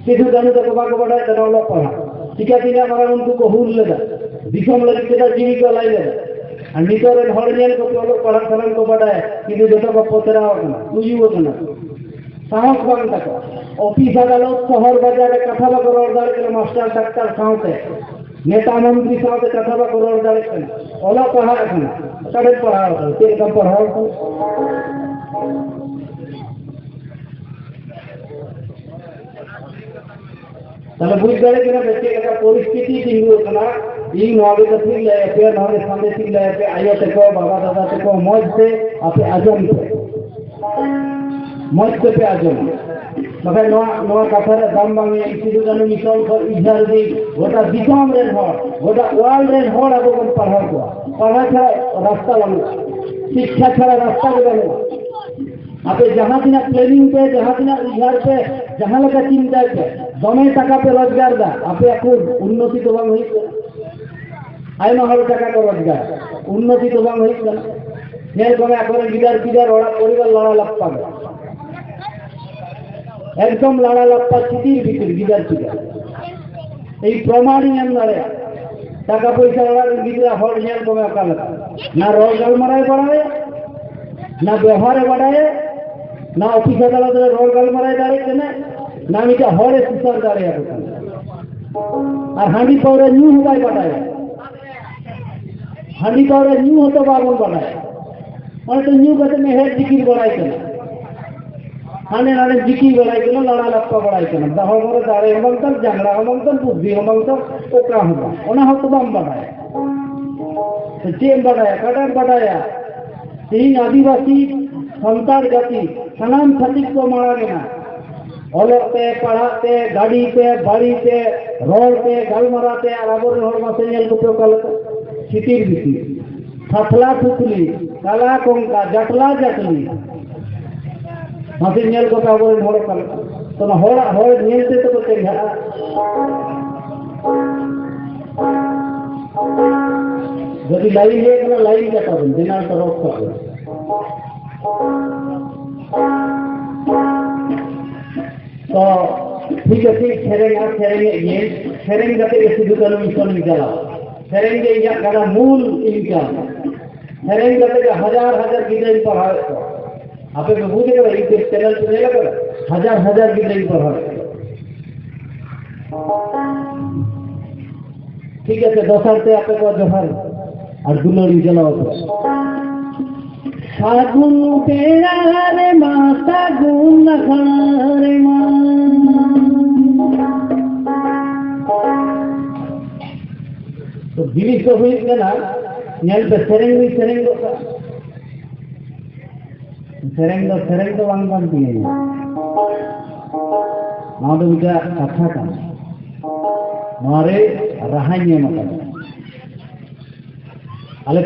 ᱥᱤᱫᱷᱩ ᱠᱟᱹᱱᱦᱩ ᱛᱟᱠᱚ ᱵᱟᱠᱚ ᱵᱟᱰᱟᱭᱮᱫ ᱛᱟᱦᱮᱱᱟ ᱚᱞᱚᱜ ᱯᱟᱲᱦᱟᱜ, ᱪᱤᱠᱟᱹ ᱛᱤᱱᱟᱹᱜ ᱢᱟᱨᱟᱝ ᱩᱱᱠᱩ ᱠᱚ ᱦᱩᱞ ᱞᱮᱫᱟ, ᱫᱤᱥᱚᱢ ᱞᱟᱹᱜᱤᱫ ᱪᱮᱫᱟᱜ ᱡᱤᱣᱤ ᱠᱚ ᱟᱞᱟᱭ ᱞᱮᱫᱟ? ᱟᱨ ᱱᱤᱛᱚᱜ ᱨᱮᱱ ᱦᱚᱲ ᱧᱮᱞ ᱠᱚᱯᱮ, ᱚᱞᱚᱜ ᱯᱟᱲᱦᱟᱜ ᱥᱟᱱᱟᱢ ᱠᱚ ᱵᱟᱰᱟᱭᱟ, ᱠᱤᱱᱛᱩ ᱡᱚᱛᱚ ᱠᱚ ᱯᱚᱛᱨᱟᱣ ᱟᱠᱟᱱᱟ, ᱩᱭᱩ ᱟᱠᱟᱱᱟ᱾ ᱥᱟᱦᱚᱥ ᱵᱟᱝ ᱛᱟᱠᱚ᱾ ᱚᱯᱷᱤᱥ ᱟᱫᱟᱞᱚᱛ ᱥᱚᱦᱚᱨ ᱵᱟᱡᱟᱨ ᱨᱮ ᱠᱟᱛᱷᱟ ᱵᱟᱠᱚ ᱨᱚᱲ ᱫᱟᱲᱮᱭᱟᱜ ᱠᱟᱱᱟ, ᱢᱟᱥᱴᱟᱨ ᱰᱟᱠᱛᱟᱨ ᱥᱟᱶᱛᱮ, ᱱᱮᱛᱟ ᱢᱚᱱᱛᱨᱤ ᱥᱟᱶᱛᱮ ᱠᱟᱛᱷᱟ ᱵᱟᱠᱚ ᱨᱚᱲ ᱫᱟᱲᱮᱭᱟᱜ ᱠᱟᱱᱟ᱾ ᱚᱞᱚᱜ ᱯᱟᱲᱦᱟᱜ ᱠᱟᱱᱟ, ᱚᱠᱟᱨᱮᱢ ᱯᱟᱲᱦᱟᱣ ᱠᱟᱱᱟ? ᱪᱮᱫ ᱞᱮᱠᱟᱢ ᱯᱟᱲᱦᱟᱣ ᱠᱟᱱᱟ? ᱛᱟᱦᱞᱮ ᱵᱩᱡᱽ ᱫᱟᱲᱮᱭᱟᱜ ᱠᱟᱱᱟ ᱯᱮ ᱪᱮᱫ ᱞᱮᱠᱟ ᱯᱚᱨᱤᱥᱛᱷᱤᱛᱤ ᱛᱤᱸᱜᱩ ᱟᱠᱟᱱᱟ᱾ ᱤᱧ ᱱᱚᱣᱟ ᱜᱮ ᱠᱟᱛᱷᱟᱧ ᱞᱟᱹᱭ ᱟᱯᱮᱭᱟ, ᱱᱚᱣᱟ ᱜᱮ ᱥᱟᱸᱫᱮᱥ ᱤᱧ ᱞᱟᱹᱭ ᱟᱯᱮᱭᱟ, ᱟᱭᱳ ᱛᱟᱠᱚ, ᱵᱟᱵᱟ ᱫᱟᱫᱟ ᱛᱟᱠᱚ, ᱢᱚᱡᱽ ᱛᱮ ᱟᱯᱮ ᱟᱸᱡᱚᱢ ᱯᱮ, ᱢᱚᱡᱽ ᱛᱮᱯᱮ ᱟᱸᱡᱚᱢᱟ᱾ ᱵᱟᱠᱷᱟᱱ ᱱᱚᱣᱟ, ᱱᱚᱣᱟ ᱠᱟᱛᱷᱟ ᱨᱮ ᱫᱟᱢ ᱵᱟᱝ ᱮᱢ, ᱥᱤᱫᱩ ᱠᱟᱹᱱᱦᱩ ᱢᱤᱥᱚᱱ ᱠᱷᱚᱱ ᱤᱡᱷᱟᱨ ᱫᱤᱱ ᱜᱚᱴᱟ ᱫᱤᱥᱚᱢ ᱨᱮᱱ ᱦᱚᱲ, ᱜᱚᱴᱟ ᱣᱟᱨᱞᱰ ᱨᱮᱱ ᱦᱚᱲ ᱟᱵᱚ ᱵᱚᱱ ᱯᱟᱲᱦᱟᱣ ᱠᱚᱣᱟ᱾ ᱯᱟᱲᱦᱟᱣ ᱪᱷᱟᱲᱟ ᱨᱟᱥᱛᱟ ᱵᱟᱹᱱᱩᱜᱼᱟ, ᱥᱤᱠᱠᱷᱟ ᱪᱷᱟᱲᱟ ᱨᱟᱥᱛᱟ ᱜᱮ ᱵᱟᱹᱱᱩᱜᱼᱟ᱾ ᱟᱯᱮ ᱡᱟᱦᱟᱸ ᱛᱤᱱᱟᱹᱜ ᱯᱞᱮᱱᱤᱝ ᱯᱮ, ᱡᱟᱦᱟᱸ ᱛᱤᱱᱟᱹᱜ ᱩᱭᱦᱟᱹᱨ ᱯᱮ, ᱡᱟᱦᱟᱸ ᱞᱮᱠᱟ ᱪᱤᱱᱛᱟᱹᱭ ᱯᱮ, ᱫᱚᱢᱮ ᱴᱟᱠᱟ ᱯᱮ ᱨᱳᱡᱽᱜᱟᱨ ᱫᱟ, ᱟᱯᱮᱭᱟᱜ ᱠᱳᱱ ᱩᱱᱱᱚᱛᱤ ᱫᱚ ᱵᱟᱝ ᱦᱩᱭᱩᱜ ᱠᱟᱱᱟ᱾ ᱟᱭᱢᱟ ᱦᱚᱲ ᱴᱟᱠᱟ ᱠᱚ ᱨᱳᱡᱽᱜᱟᱨ, ᱩᱱᱱᱚᱛᱤ ᱫᱚ ᱵᱟᱝ ᱦᱩᱭᱩᱜ ᱠᱟᱱᱟ᱾ ᱧᱮᱞ ᱠᱚᱢᱮ ᱟᱠᱚᱨᱮᱱ ᱜᱤᱫᱟᱹᱨ ᱯᱤᱫᱟᱹᱨ, ᱚᱲᱟᱜ ᱯᱚᱨᱤᱵᱟᱨ ᱞᱟᱲᱟ ᱞᱟᱯᱯᱟ ᱜᱮ᱾ ᱮᱠᱫᱚᱢ ᱞᱟᱲᱟ ᱞᱟᱯᱯᱟ, ᱪᱤᱛᱤᱨ ᱵᱷᱤᱛᱤᱨ ᱜᱤᱫᱟᱹᱨ ᱯᱤᱫᱟᱹᱨ᱾ ᱤᱧ ᱯᱨᱚᱢᱟᱱᱤᱧ ᱮᱢ ᱫᱟᱲᱮᱭᱟᱜᱼᱟ᱾ ᱴᱟᱠᱟ ᱯᱚᱭᱥᱟ ᱚᱲᱟᱜ ᱨᱮᱱ ᱜᱤᱫᱽᱨᱟᱹ ᱦᱚᱲ ᱧᱮᱞ ᱠᱚᱢᱮ ᱚᱠᱟ ᱞᱮᱠᱟ᱾ ᱱᱟ ᱨᱚᱲ ᱜᱟᱞᱢᱟᱨᱟᱣ ᱵᱟᱲᱟᱭᱟ, ᱱᱟ ᱵᱮᱣᱦᱟᱨᱮ ᱵᱟᱰᱟᱭᱟ, ᱱᱟ ᱚᱯᱷᱤᱥ ᱟᱫᱟᱞᱚᱛ ᱨᱮ ᱨᱚᱲ ᱜᱟᱞᱢᱟᱨᱟᱣ ᱫᱟᱲᱮᱭᱟᱜ ᱠᱟᱱᱟ, ᱱᱟ ᱢᱤᱫᱴᱟᱝ ᱦᱚᱲᱮ ᱥᱩᱥᱟᱹᱨ ᱫᱟᱲᱮᱭᱟᱠᱚ ᱠᱟᱱᱟ᱾ ᱟᱨ ᱦᱟᱺᱰᱤ ᱯᱟᱹᱣᱨᱟᱹ ᱧᱩ ᱦᱚᱸ ᱵᱟᱭ ᱵᱟᱰᱟᱭᱟ᱾ ᱦᱟᱺᱰᱤ ᱯᱟᱹᱣᱨᱟᱹ ᱧᱩ ᱦᱚᱸᱛᱚ ᱵᱟᱵᱚᱱ ᱵᱟᱰᱟᱭᱟ᱾ ᱚᱱᱮ ᱛᱚ ᱧᱩ ᱠᱟᱛᱮ ᱢᱮᱦᱮᱫ ᱡᱤᱠᱤᱨ ᱵᱟᱲᱟᱭ ᱠᱟᱱᱟ, ᱦᱟᱸᱰᱮ ᱱᱟᱰᱮ ᱡᱤᱠᱤᱨ ᱵᱟᱲᱟᱭ ᱠᱟᱱᱟ, ᱞᱟᱲᱟ ᱞᱟᱯᱯᱟ ᱵᱟᱲᱟᱭ ᱠᱟᱱᱟ᱾ ᱫᱟ ᱦᱚᱲᱢᱚ ᱨᱮ ᱫᱟᱲᱮ ᱦᱚᱸ ᱵᱟᱝ ᱛᱟᱢ, ᱡᱟᱝᱲᱟ ᱦᱚᱸ ᱵᱟᱝ ᱛᱟᱢ, ᱵᱩᱫᱽᱫᱷᱤ ᱦᱚᱸ ᱵᱟᱝ ᱛᱟᱢ, ᱚᱠᱟ ᱦᱚᱸ ᱵᱟᱝ, ᱚᱱᱟ ᱦᱚᱸᱛᱚ ᱵᱟᱢ ᱵᱟᱰᱟᱭᱟ᱾ ᱛᱚ ᱪᱮᱫ ᱮᱢ ᱵᱟᱰᱟᱭᱟ, ᱚᱠᱟᱴᱟᱜ ᱮᱢ ᱵᱟᱰᱟᱭᱟ? ᱛᱮᱦᱤᱧ ᱟᱹᱫᱤᱵᱟᱹᱥᱤ ᱥᱟᱱᱛᱟᱲ ᱡᱟᱹᱛᱤ ᱥᱟᱱᱟᱢ ᱪᱷᱟᱹᱛᱤᱠ ᱠᱚ ᱢᱟᱲᱟᱝ ᱮᱱᱟ᱾ ᱚᱞᱚᱜ ᱛᱮ, ᱯᱟᱲᱦᱟᱜ ᱛᱮ, ᱜᱟᱹᱰᱤ ᱛᱮ, ᱵᱟᱹᱲᱤ ᱛᱮ, ᱨᱚᱲ ᱛᱮ, ᱜᱟᱞᱢᱟᱨᱟᱣ ᱛᱮ, ᱟᱨ ᱟᱵᱚᱨᱮᱱ ᱦᱚᱲ ᱢᱟᱥᱮ ᱧᱮᱞ ᱠᱚᱯᱮ ᱚᱠᱟ ᱞᱮᱠᱟ? ᱪᱷᱤᱛᱤᱨ ᱵᱤᱛᱤᱨ, ᱥᱟᱛᱞᱟ ᱥᱩᱛᱞᱤ, ᱠᱟᱞᱟ ᱠᱚᱝᱠᱟ, ᱡᱟᱴᱞᱟ ᱡᱟᱴᱞᱤ᱾ ᱢᱟᱥᱮ ᱧᱮᱞ ᱠᱚᱯᱮ ᱟᱵᱚᱨᱮᱱ ᱦᱚᱲ ᱚᱠᱟ ᱞᱮᱠᱟ? ᱛᱚ ᱚᱱᱟ ᱦᱚᱲᱟᱜ ᱦᱚᱲ ᱧᱮᱞ ᱛᱮ ᱛᱚᱠᱚ ᱪᱮᱸᱜᱷᱟᱜᱼᱟ᱾ ᱡᱩᱫᱤ ᱞᱟᱭᱤᱱ ᱦᱮᱡ ᱠᱟᱱᱟ, ᱞᱟᱭᱤᱱ ᱠᱟᱴᱟᱣ ᱵᱮᱱ, ᱡᱮᱱᱟᱨᱮᱴᱚᱨ ᱚᱯᱷ ᱠᱟᱜ ᱵᱮᱱ᱾ ᱛᱚ ᱴᱷᱤᱠ ᱟᱪᱷᱮ, ᱥᱮᱨᱮᱧ ᱟᱨ ᱥᱮᱨᱮᱧᱮᱫ ᱜᱮ, ᱥᱮᱨᱮᱧ ᱠᱟᱛᱮ ᱜᱮ ᱥᱤᱫᱩ ᱠᱟᱹᱱᱩ ᱢᱤᱥᱚᱱ ᱤᱧ ᱪᱟᱞᱟᱣᱟ᱾ ᱥᱮᱨᱮᱧ ᱜᱮ ᱤᱧᱟᱹᱜ ᱠᱟᱱᱟ ᱢᱩᱞ ᱤᱱᱠᱟᱢ᱾ ᱥᱮᱨᱮᱧ ᱠᱟᱛᱮ ᱜᱮ ᱦᱟᱡᱟᱨ ᱦᱟᱡᱟᱨ ᱜᱤᱫᱽᱨᱟᱹᱧ ᱯᱟᱲᱦᱟᱣᱮᱫ ᱠᱚᱣᱟ᱾ ᱟᱯᱮ ᱯᱮ ᱵᱩᱡᱽ ᱠᱟᱫᱟ? YouTube ᱪᱮᱱᱮᱞ ᱯᱮ ᱧᱮᱞ ᱠᱟᱫᱟ? ᱦᱟᱡᱟᱨ ᱦᱟᱡᱟᱨ ᱜᱤᱫᱽᱨᱟᱹᱧ ᱯᱟᱲᱦᱟᱣᱮᱫ ᱠᱚᱣᱟ᱾ ᱴᱷᱤᱠ ᱟᱪᱷᱮ, ᱫᱚᱥᱟᱨ ᱛᱮ ᱟᱯᱮ ᱠᱚ ᱡᱚᱦᱟᱨ ᱟᱨ ᱫᱩᱞᱟᱹᱲ ᱤᱧ ᱪᱟᱞᱟᱣ ᱟᱯᱮᱭᱟ᱾ ᱥᱟᱹᱜᱩᱱ ᱵᱮᱲᱟ ᱨᱮᱢᱟ, ᱥᱟᱹᱜᱩᱱ ᱟᱠᱷᱲᱟ ᱨᱮᱢᱟ᱾ ᱛᱚ ᱡᱤᱱᱤᱥ ᱫᱚ ᱦᱩᱭᱩᱜ ᱠᱟᱱᱟ, ᱧᱮᱞ ᱯᱮ, ᱥᱮᱨᱮᱧ ᱫᱚᱧ ᱥᱮᱨᱮᱧ ᱜᱚᱫ ᱠᱟᱜᱼᱟ᱾ ᱥᱮᱨᱮᱧ ᱫᱚ, ᱥᱮᱨᱮᱧ ᱫᱚ ᱵᱟᱝ ᱠᱟᱱ ᱛᱤᱧᱟᱹ᱾ ᱱᱚᱣᱟ ᱫᱚ ᱢᱤᱫᱴᱟᱝ ᱠᱟᱛᱷᱟ ᱠᱟᱱᱟ᱾ ᱱᱚᱣᱟ ᱨᱮ ᱨᱟᱦᱟᱧ ᱮᱢ ᱟᱠᱟᱫᱟ᱾ ᱟᱞᱮ,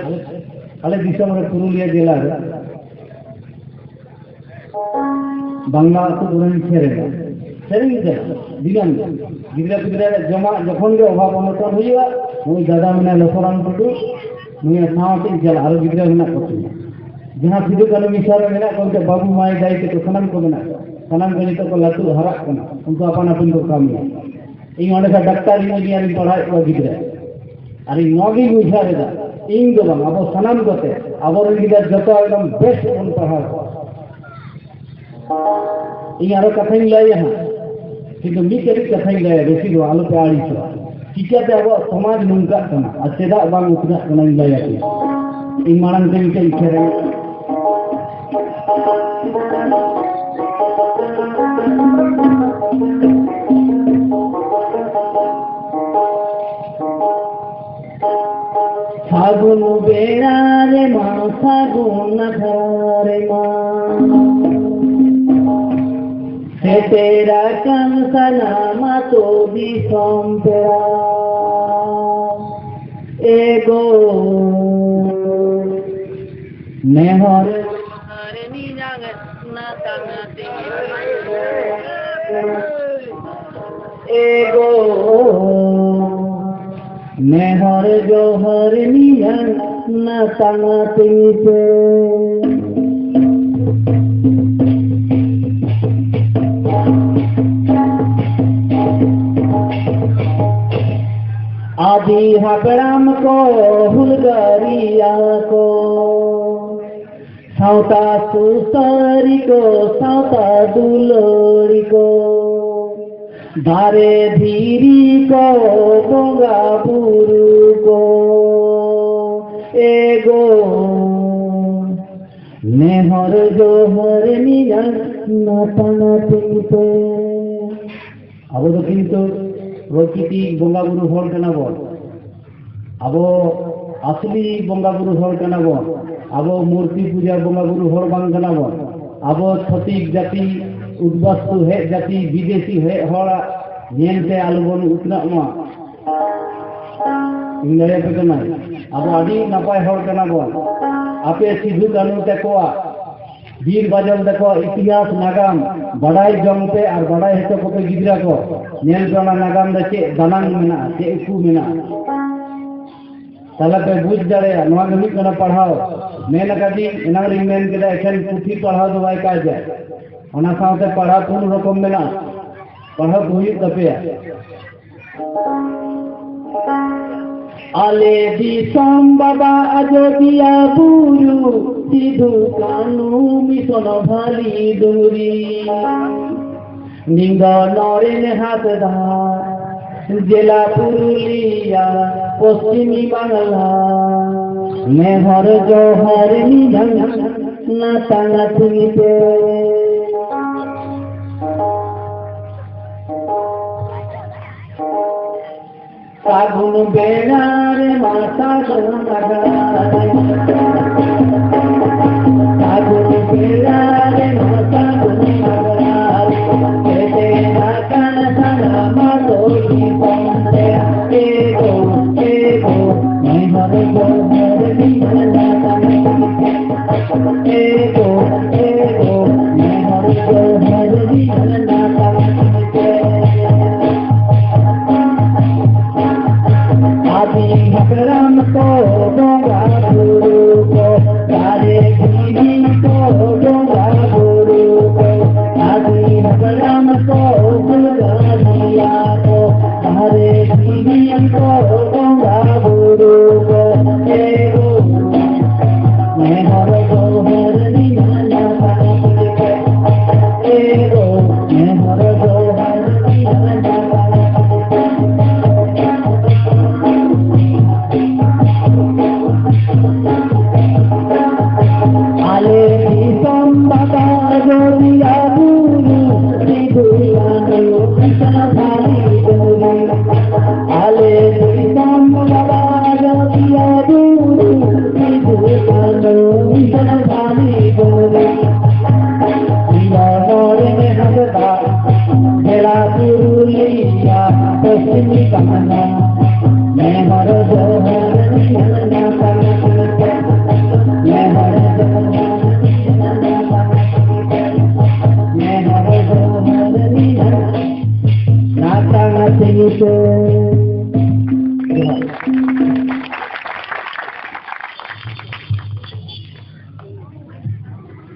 ᱟᱞᱮ ᱫᱤᱥᱚᱢ ᱨᱮ, ᱯᱩᱨᱩᱞᱤᱭᱟᱹ ᱡᱮᱞᱟ ᱨᱮ, ᱵᱟᱝᱞᱟ ᱟᱹᱛᱩ ᱠᱚᱨᱮᱧ ᱥᱮᱨᱮᱧᱟ᱾ ᱥᱮᱨᱮᱧ ᱠᱟᱱᱟ ᱫᱤᱱᱟᱹᱢ ᱜᱮ᱾ ᱜᱤᱫᱽᱨᱟᱹ ᱯᱤᱫᱽᱨᱟᱹ ᱡᱚᱢᱟᱜ ᱡᱚᱠᱷᱚᱱ ᱜᱮ ᱚᱵᱷᱟᱵ ᱚᱱᱚᱴᱚᱱ ᱦᱩᱭᱩᱜᱼᱟ, ᱱᱩᱭ ᱫᱟᱫᱟ ᱢᱮᱱᱟᱭ ᱞᱚᱠᱷᱚᱨᱟᱢ ᱴᱩᱰᱩ, ᱱᱩᱭ ᱥᱟᱶᱛᱮᱧ ᱪᱟᱞᱟᱜᱼᱟ, ᱟᱨᱚ ᱜᱤᱫᱽᱨᱟᱹ ᱢᱮᱱᱟᱜ ᱠᱚ ᱛᱤᱧᱟ᱾ ᱡᱟᱦᱟᱸ ᱥᱤᱫᱩ ᱠᱟᱹᱱᱩ ᱢᱤᱥᱚᱱ ᱨᱮ ᱢᱮᱱᱟᱜ ᱠᱚᱣᱟ, ᱩᱱᱠᱩ ᱵᱟᱹᱵᱩ ᱢᱟᱹᱭ ᱫᱟᱹᱭ ᱛᱟᱠᱚ ᱥᱟᱱᱟᱢ ᱠᱚ ᱢᱮᱱᱟᱜ ᱠᱚᱣᱟ᱾ ᱥᱟᱱᱟᱢ ᱠᱚ ᱱᱤᱛᱚᱜ ᱠᱚ ᱞᱟᱹᱴᱩ ᱦᱟᱨᱟᱜ ᱠᱟᱱᱟ, ᱩᱱᱠᱩ ᱟᱯᱟᱱ ᱟᱹᱯᱤᱱ ᱠᱚ ᱠᱟᱹᱢᱤᱭᱟ᱾ ᱤᱧ ᱚᱸᱰᱮ ᱠᱷᱚᱱ ᱰᱟᱠᱛᱟᱨ ᱤᱧ ᱤᱧ ᱯᱟᱲᱦᱟᱣᱮᱫ ᱠᱚᱣᱟ ᱜᱤᱫᱽᱨᱟᱹ᱾ ᱟᱨ ᱤᱧ ᱱᱚᱣᱟ ᱜᱤᱧ ᱵᱩᱡᱷᱟᱹᱣ ᱮᱫᱟ, ᱤᱧ ᱫᱚ ᱵᱟᱝ, ᱟᱵᱚ ᱥᱟᱱᱟᱢ ᱠᱚᱛᱮ ᱟᱵᱚᱨᱮᱱ ᱜᱤᱫᱽᱨᱟᱹ ᱡᱚᱛᱚ ᱮᱠᱫᱚᱢ ᱵᱮᱥ ᱵᱚᱱ ᱯᱟᱲᱦᱟᱣ ᱠᱚᱣᱟ᱾ ᱤᱧ ᱟᱨᱚ ᱠᱟᱛᱷᱟᱧ ᱞᱟᱹᱭᱟ ᱦᱟᱸᱜ, ᱠᱤᱱᱛᱩ ᱢᱤᱫ ᱠᱟᱹᱴᱤᱡ ᱠᱟᱛᱷᱟᱧ ᱞᱟᱹᱭᱟ, ᱵᱮᱥᱤ ᱫᱚ ᱵᱟᱝ, ᱟᱞᱚᱯᱮ ᱟᱹᱲᱤᱥᱚᱜᱼᱟ᱾ ᱪᱤᱠᱟᱹᱛᱮ ᱟᱵᱚᱣᱟᱜ ᱥᱚᱢᱟᱡᱽ ᱱᱚᱝᱠᱟᱜ ᱠᱟᱱᱟ ᱟᱨ ᱪᱮᱫᱟᱜ ᱵᱟᱝ ᱩᱛᱱᱟᱹᱜ ᱠᱟᱱᱟ, ᱤᱧ ᱞᱟᱹᱭᱟ ᱯᱮ᱾ ᱤᱧ ᱢᱟᱲᱟᱝ ᱛᱮ ᱢᱤᱫᱴᱮᱡ ᱤᱧ ᱥᱮᱨᱮᱧᱟ᱾ ᱥᱟᱹᱜᱩᱱ ᱵᱮᱲᱟ ᱨᱮᱢᱟ, ᱥᱟᱹᱜᱩᱱ ᱟᱠᱷᱲᱟ ᱨᱮᱢᱟ, ᱥᱮᱴᱮᱨ ᱟᱠᱟᱱ ᱥᱟᱱᱟᱢ ᱟᱛᱳ ᱫᱤᱥᱚᱢ ᱯᱮᱲᱟ᱾ ᱮᱜᱳ ᱱᱮᱦᱚᱨ ᱮᱜᱳ, ᱱᱮᱦᱚᱨ ᱡᱚᱦᱚᱨ ᱱᱤᱭᱟᱹ ᱱᱟᱛᱟᱝ ᱛᱤᱧ ᱯᱮ᱾ ᱟᱹᱫᱤ ᱦᱟᱯᱲᱟᱢ ᱠᱚ, ᱦᱩᱞᱜᱟᱹᱨᱤᱭᱟ ᱠᱚ, ᱥᱟᱶᱛᱟ ᱥᱩᱥᱟᱹᱨᱤ ᱠᱚ, ᱥᱟᱶᱛᱟ ᱫᱩᱞᱟᱹᱲᱤ ᱠᱚ, ᱫᱟᱨᱮ ᱫᱷᱤᱨᱤ ᱠᱚ, ᱵᱚᱸᱜᱟ ᱵᱩᱨᱩ ᱠᱚ, ᱮᱜᱳ, ᱱᱮᱦᱚᱨ ᱡᱚᱦᱚᱨ ᱱᱤᱭᱟᱹ ᱱᱟᱛᱟᱝ ᱛᱤᱧ ᱯᱮ᱾ ᱟᱵᱚ ᱫᱚ ᱠᱤᱱᱛᱩ ᱯᱨᱚᱠᱨᱤᱛᱤᱠ ᱵᱚᱸᱜᱟ ᱵᱩᱨᱩ ᱦᱚᱲ ᱠᱟᱱᱟ ᱵᱚᱱ᱾ ᱟᱵᱚ ᱟᱥᱞᱤ ᱵᱚᱸᱜᱟ ᱵᱩᱨᱩ ᱦᱚᱲ ᱠᱟᱱᱟ ᱵᱚᱱ᱾ ᱟᱵᱚ ᱢᱩᱨᱛᱤ ᱯᱩᱡᱟ ᱵᱚᱸᱜᱟ ᱵᱩᱨᱩ ᱦᱚᱲ ᱵᱟᱝ ᱠᱟᱱᱟ ᱵᱚᱱ᱾ ᱟᱵᱚ ᱪᱷᱟᱹᱛᱤᱠ ᱡᱟᱹᱛᱤ, ᱩᱫᱽᱵᱟᱥᱛᱩ ᱦᱮᱡ ᱡᱟᱹᱛᱤ, ᱵᱤᱫᱮᱥᱤ ᱦᱮᱡ ᱦᱚᱲᱟᱜ ᱧᱮᱞᱛᱮ ᱟᱞᱚᱵᱚᱱ ᱩᱛᱱᱟᱹᱜ ᱢᱟ᱾ ᱤᱧ ᱞᱟᱹᱭ ᱟᱯᱮ ᱠᱟᱱᱟ, ᱟᱵᱚ ᱟᱹᱰᱤ ᱱᱟᱯᱟᱭ ᱦᱚᱲ ᱠᱟᱱᱟ ᱵᱚᱱ᱾ ᱟᱯᱮ ᱥᱤᱫᱷᱩ ᱠᱟᱹᱱᱦᱩ ᱛᱟᱠᱚᱣᱟᱜ, ᱵᱤᱨ ᱵᱟᱡᱚᱞ ᱛᱟᱠᱚᱣᱟᱜ ᱤᱛᱤᱦᱟᱥ ᱱᱟᱜᱟᱢ ᱵᱟᱰᱟᱭ ᱡᱚᱝ ᱯᱮ ᱟᱨ ᱵᱟᱰᱟᱭ ᱦᱚᱪᱚ ᱠᱚᱯᱮ ᱜᱤᱫᱽᱨᱟᱹ ᱠᱚ᱾ ᱧᱮᱞ ᱯᱮ ᱚᱱᱟ ᱱᱟᱜᱟᱢ ᱨᱮ ᱪᱮᱫ ᱫᱟᱱᱟᱝ ᱢᱮᱱᱟᱜᱼᱟ, ᱪᱮᱫ ᱩᱠᱩ ᱢᱮᱱᱟᱜᱼᱟ᱾ ᱛᱟᱦᱞᱮ ᱯᱮ ᱵᱩᱡᱽ ᱫᱟᱲᱮᱭᱟᱜᱼᱟ, ᱱᱚᱣᱟ ᱜᱮ ᱦᱩᱭᱩᱜ ᱠᱟᱱᱟ ᱯᱟᱲᱦᱟᱣ᱾ ᱢᱮᱱ ᱟᱠᱟᱫᱤᱧ, ᱮᱱᱟᱝ ᱨᱤᱧ ᱢᱮᱱ ᱠᱮᱫᱟ, ᱮᱠᱷᱮᱱ ᱯᱩᱛᱷᱤ ᱯᱟᱲᱦᱟᱣ ᱫᱚ ᱵᱟᱭ ᱠᱟᱡᱟ᱾ ᱚᱱᱟ ᱥᱟᱶᱛᱮ ᱯᱟᱲᱦᱟᱣ ᱯᱩᱱ ᱨᱚᱠᱚᱢ ᱢᱮᱱᱟᱜᱼᱟ, ᱯᱟᱲᱦᱟᱣ ᱠᱚ ᱦᱩᱭᱩᱜ ᱛᱟᱯᱮᱭᱟ᱾ ᱟᱞᱮ ᱫᱤᱥᱚᱢ ᱵᱟᱵᱟ ᱟᱡᱚᱫᱤᱭᱟ ᱵᱩᱨᱩ, ᱥᱤᱫᱷᱩ ᱠᱟᱹᱱᱦᱩ ᱢᱤᱥᱚᱱ ᱵᱷᱟᱞᱤ ᱰᱩᱝᱨᱤ, ᱱᱤᱝᱜᱚ ᱱᱚᱨᱮᱱ ᱦᱟᱸᱥᱫᱟ, ᱡᱮᱞᱟ ᱯᱩᱨᱩᱞᱤᱭᱟ, ᱯᱚᱥᱪᱤᱢᱤ ᱵᱟᱝᱞᱟ, ᱱᱮᱦᱚᱨ ᱡᱚᱦᱟᱨ ᱱᱤᱭᱟᱹ ᱱᱟᱛᱟᱝ ᱛᱤᱧ ᱯᱮ᱾ ᱥᱟᱹᱜᱩᱱ ᱵᱮᱲᱟ ᱨᱮ ᱢᱟ ᱥᱟᱹᱜᱩᱱ ᱟᱠᱷᱲᱟ ᱨᱮ᱾ ᱥᱟᱹᱜᱩᱱ ᱵᱮᱲᱟ ᱨᱮ ᱢᱟ ᱥᱟᱹᱜᱩᱱ ᱟᱠᱷᱲᱟ ᱨᱮ᱾ ᱥᱮᱴᱮᱨ ᱟᱠᱟᱱ ᱥᱟᱱᱟᱢ ᱫᱚᱞ ᱫᱤᱥᱚᱢ ᱨᱮ᱾ ᱮ ᱜᱳ, ᱮ ᱜᱳ, ᱱᱮᱦᱚᱨ ᱡᱚᱦᱟᱨ ᱱᱤᱭᱟᱹ ᱱᱟᱛᱟᱝ᱾ ᱮ ᱜᱳ, ᱮ ᱜᱳ, ᱱᱮᱦᱚᱨ ᱡᱚᱦᱟᱨ ᱱᱤᱭᱟᱹ ᱱᱟᱛᱟᱝ᱾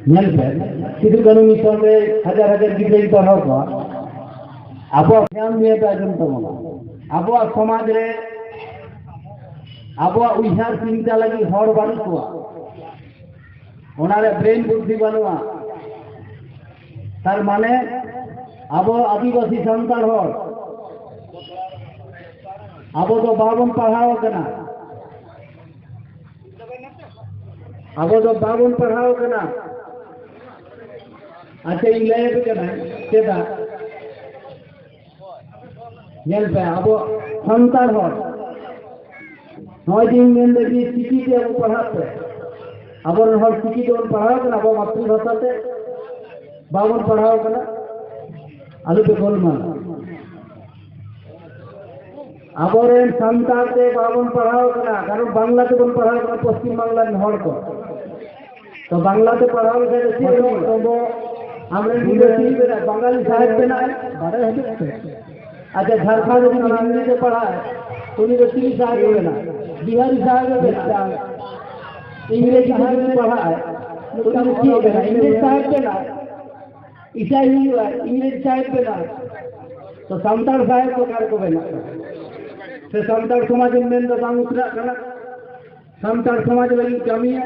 ᱧᱮᱞ ᱯᱮ, ᱥᱤᱫᱩ ᱠᱟᱹᱱᱦᱩ ᱢᱤᱥᱚᱱ ᱨᱮ ᱦᱟᱡᱟᱨ ᱦᱟᱡᱟᱨ ᱜᱤᱫᱽᱨᱟᱹᱧ ᱯᱟᱲᱦᱟᱣ ᱠᱚᱣᱟ᱾ ᱟᱵᱚᱣᱟᱜ ᱫᱷᱮᱭᱟᱱ ᱱᱤᱭᱟᱹ ᱯᱮ ᱟᱸᱡᱚᱢ ᱛᱟᱵᱚᱱᱟ᱾ ᱟᱵᱚᱣᱟᱜ ᱥᱚᱢᱟᱡᱽ ᱨᱮ, ᱟᱵᱚᱣᱟᱜ ᱩᱭᱦᱟᱹᱨ ᱪᱤᱱᱛᱟ ᱞᱟᱹᱜᱤᱫ ᱦᱚᱲ ᱵᱟᱹᱱᱩᱜ ᱠᱚᱣᱟ᱾ ᱚᱱᱟᱨᱮ ᱵᱨᱮᱱ ᱵᱩᱫᱽᱫᱷᱤ ᱵᱟᱹᱱᱩᱜᱼᱟ᱾ ᱛᱟᱨ ᱢᱟᱱᱮ ᱟᱵᱚ ᱟᱹᱫᱤᱵᱟᱹᱥᱤ ᱥᱟᱱᱛᱟᱲ ᱦᱚᱲ, ᱟᱵᱚ ᱫᱚ ᱵᱟᱵᱚᱱ ᱯᱟᱲᱦᱟᱣ ᱟᱠᱟᱱᱟ᱾ ᱟᱵᱚ ᱫᱚ ᱵᱟᱵᱚᱱ ᱯᱟᱲᱦᱟᱣ ᱟᱠᱟᱱᱟ᱾ ᱟᱪᱪᱷᱟ, ᱤᱧ ᱞᱟᱹᱭ ᱟᱯᱮ ᱠᱟᱱᱟ ᱪᱮᱫᱟᱜ᱾ ᱧᱮᱞ ᱯᱮ, ᱟᱵᱚ ᱥᱟᱱᱛᱟᱲ ᱦᱚᱲ, ᱱᱚᱜᱼᱚᱭ ᱡᱮᱧ ᱢᱮᱱᱫᱟ ᱡᱮ ᱪᱤᱠᱤ ᱛᱮ ᱟᱵᱚ ᱯᱟᱲᱦᱟᱜ ᱯᱮ, ᱟᱵᱚᱨᱮᱱ ᱦᱚᱲ ᱪᱤᱠᱤ ᱛᱮᱵᱚᱱ ᱯᱟᱲᱦᱟᱣ ᱠᱟᱱᱟ, ᱟᱵᱚ ᱢᱟᱛᱨᱤ ᱵᱷᱟᱥᱟ ᱛᱮ ᱵᱟᱵᱚᱱ ᱯᱟᱲᱦᱟᱣ ᱠᱟᱱᱟ, ᱟᱞᱚᱯᱮ ᱜᱳᱞᱢᱟᱞᱟ᱾ ᱟᱵᱚᱨᱮᱱ ᱥᱟᱱᱛᱟᱲ ᱛᱮ ᱵᱟᱵᱚᱱ ᱯᱟᱲᱦᱟᱣ ᱠᱟᱱᱟ, ᱠᱟᱨᱚᱱ ᱵᱟᱝᱞᱟ ᱛᱮᱵᱚᱱ ᱯᱟᱲᱦᱟᱣ ᱠᱟᱱᱟ ᱯᱚᱥᱪᱤᱢ ᱵᱟᱝᱞᱟ ᱨᱮᱱ ᱦᱚᱲ ᱠᱚ᱾ ᱛᱚ ᱵᱟᱝᱞᱟ ᱛᱮ ᱯᱟᱲᱦᱟᱣ ᱞᱮᱠᱷᱟᱱ ᱫᱚ ᱪᱮᱫ ᱦᱩᱭᱩᱜᱼᱟ? ᱟᱢᱨᱮᱱ ᱜᱤᱫᱽᱨᱟᱹ ᱪᱤᱞᱤ ᱵᱮᱱᱟᱜ? ᱵᱟᱝᱜᱟᱞᱤ ᱥᱟᱦᱮᱵ ᱵᱮᱱᱟᱜ? ᱵᱟᱰᱟᱭ ᱦᱤᱡᱩᱜ ᱯᱮ᱾ ᱟᱪᱪᱷᱟ, ᱡᱷᱟᱲᱠᱷᱚᱸᱰ ᱨᱮ ᱡᱩᱫᱤ ᱦᱤᱱᱫᱤ ᱛᱮ ᱯᱟᱲᱦᱟᱜ, ᱩᱱᱤ ᱫᱚ ᱪᱤᱞᱤ ᱥᱟᱦᱮᱵ ᱵᱮᱱᱟᱜ? ᱵᱤᱦᱟᱨᱤ ᱥᱟᱦᱮᱵ ᱵᱮᱱᱟᱜ᱾ ᱤᱝᱨᱮᱡᱤ ᱛᱮ ᱡᱩᱫᱤ ᱯᱟᱲᱦᱟᱜ, ᱩᱱᱤ ᱫᱚ ᱪᱮᱫ ᱵᱮᱱᱟᱜ? ᱤᱝᱨᱮᱡ ᱥᱟᱦᱮᱵ ᱵᱮᱱᱟᱜ᱾ ᱤᱥᱟᱭ ᱦᱩᱭᱩᱜᱼᱟ, ᱤᱝᱨᱮᱡ ᱥᱟᱦᱮᱵ ᱵᱮᱱᱟᱜ᱾ ᱛᱚ ᱥᱟᱱᱛᱟᱲ ᱥᱟᱦᱮᱵ ᱫᱚ ᱚᱠᱟ ᱨᱮᱠᱚ ᱵᱮᱱᱟᱜ ᱠᱟᱱᱟ? ᱥᱮ ᱥᱟᱱᱛᱟᱲ ᱥᱚᱢᱟᱡᱽ ᱮᱢ ᱢᱮᱱ ᱫᱚ ᱵᱟᱝ ᱩᱛᱱᱟᱹᱜ ᱠᱟᱱᱟ? ᱥᱟᱱᱛᱟᱲ ᱥᱚᱢᱟᱡᱽ ᱞᱟᱹᱜᱤᱫ ᱠᱟᱹᱢᱤᱭᱟ,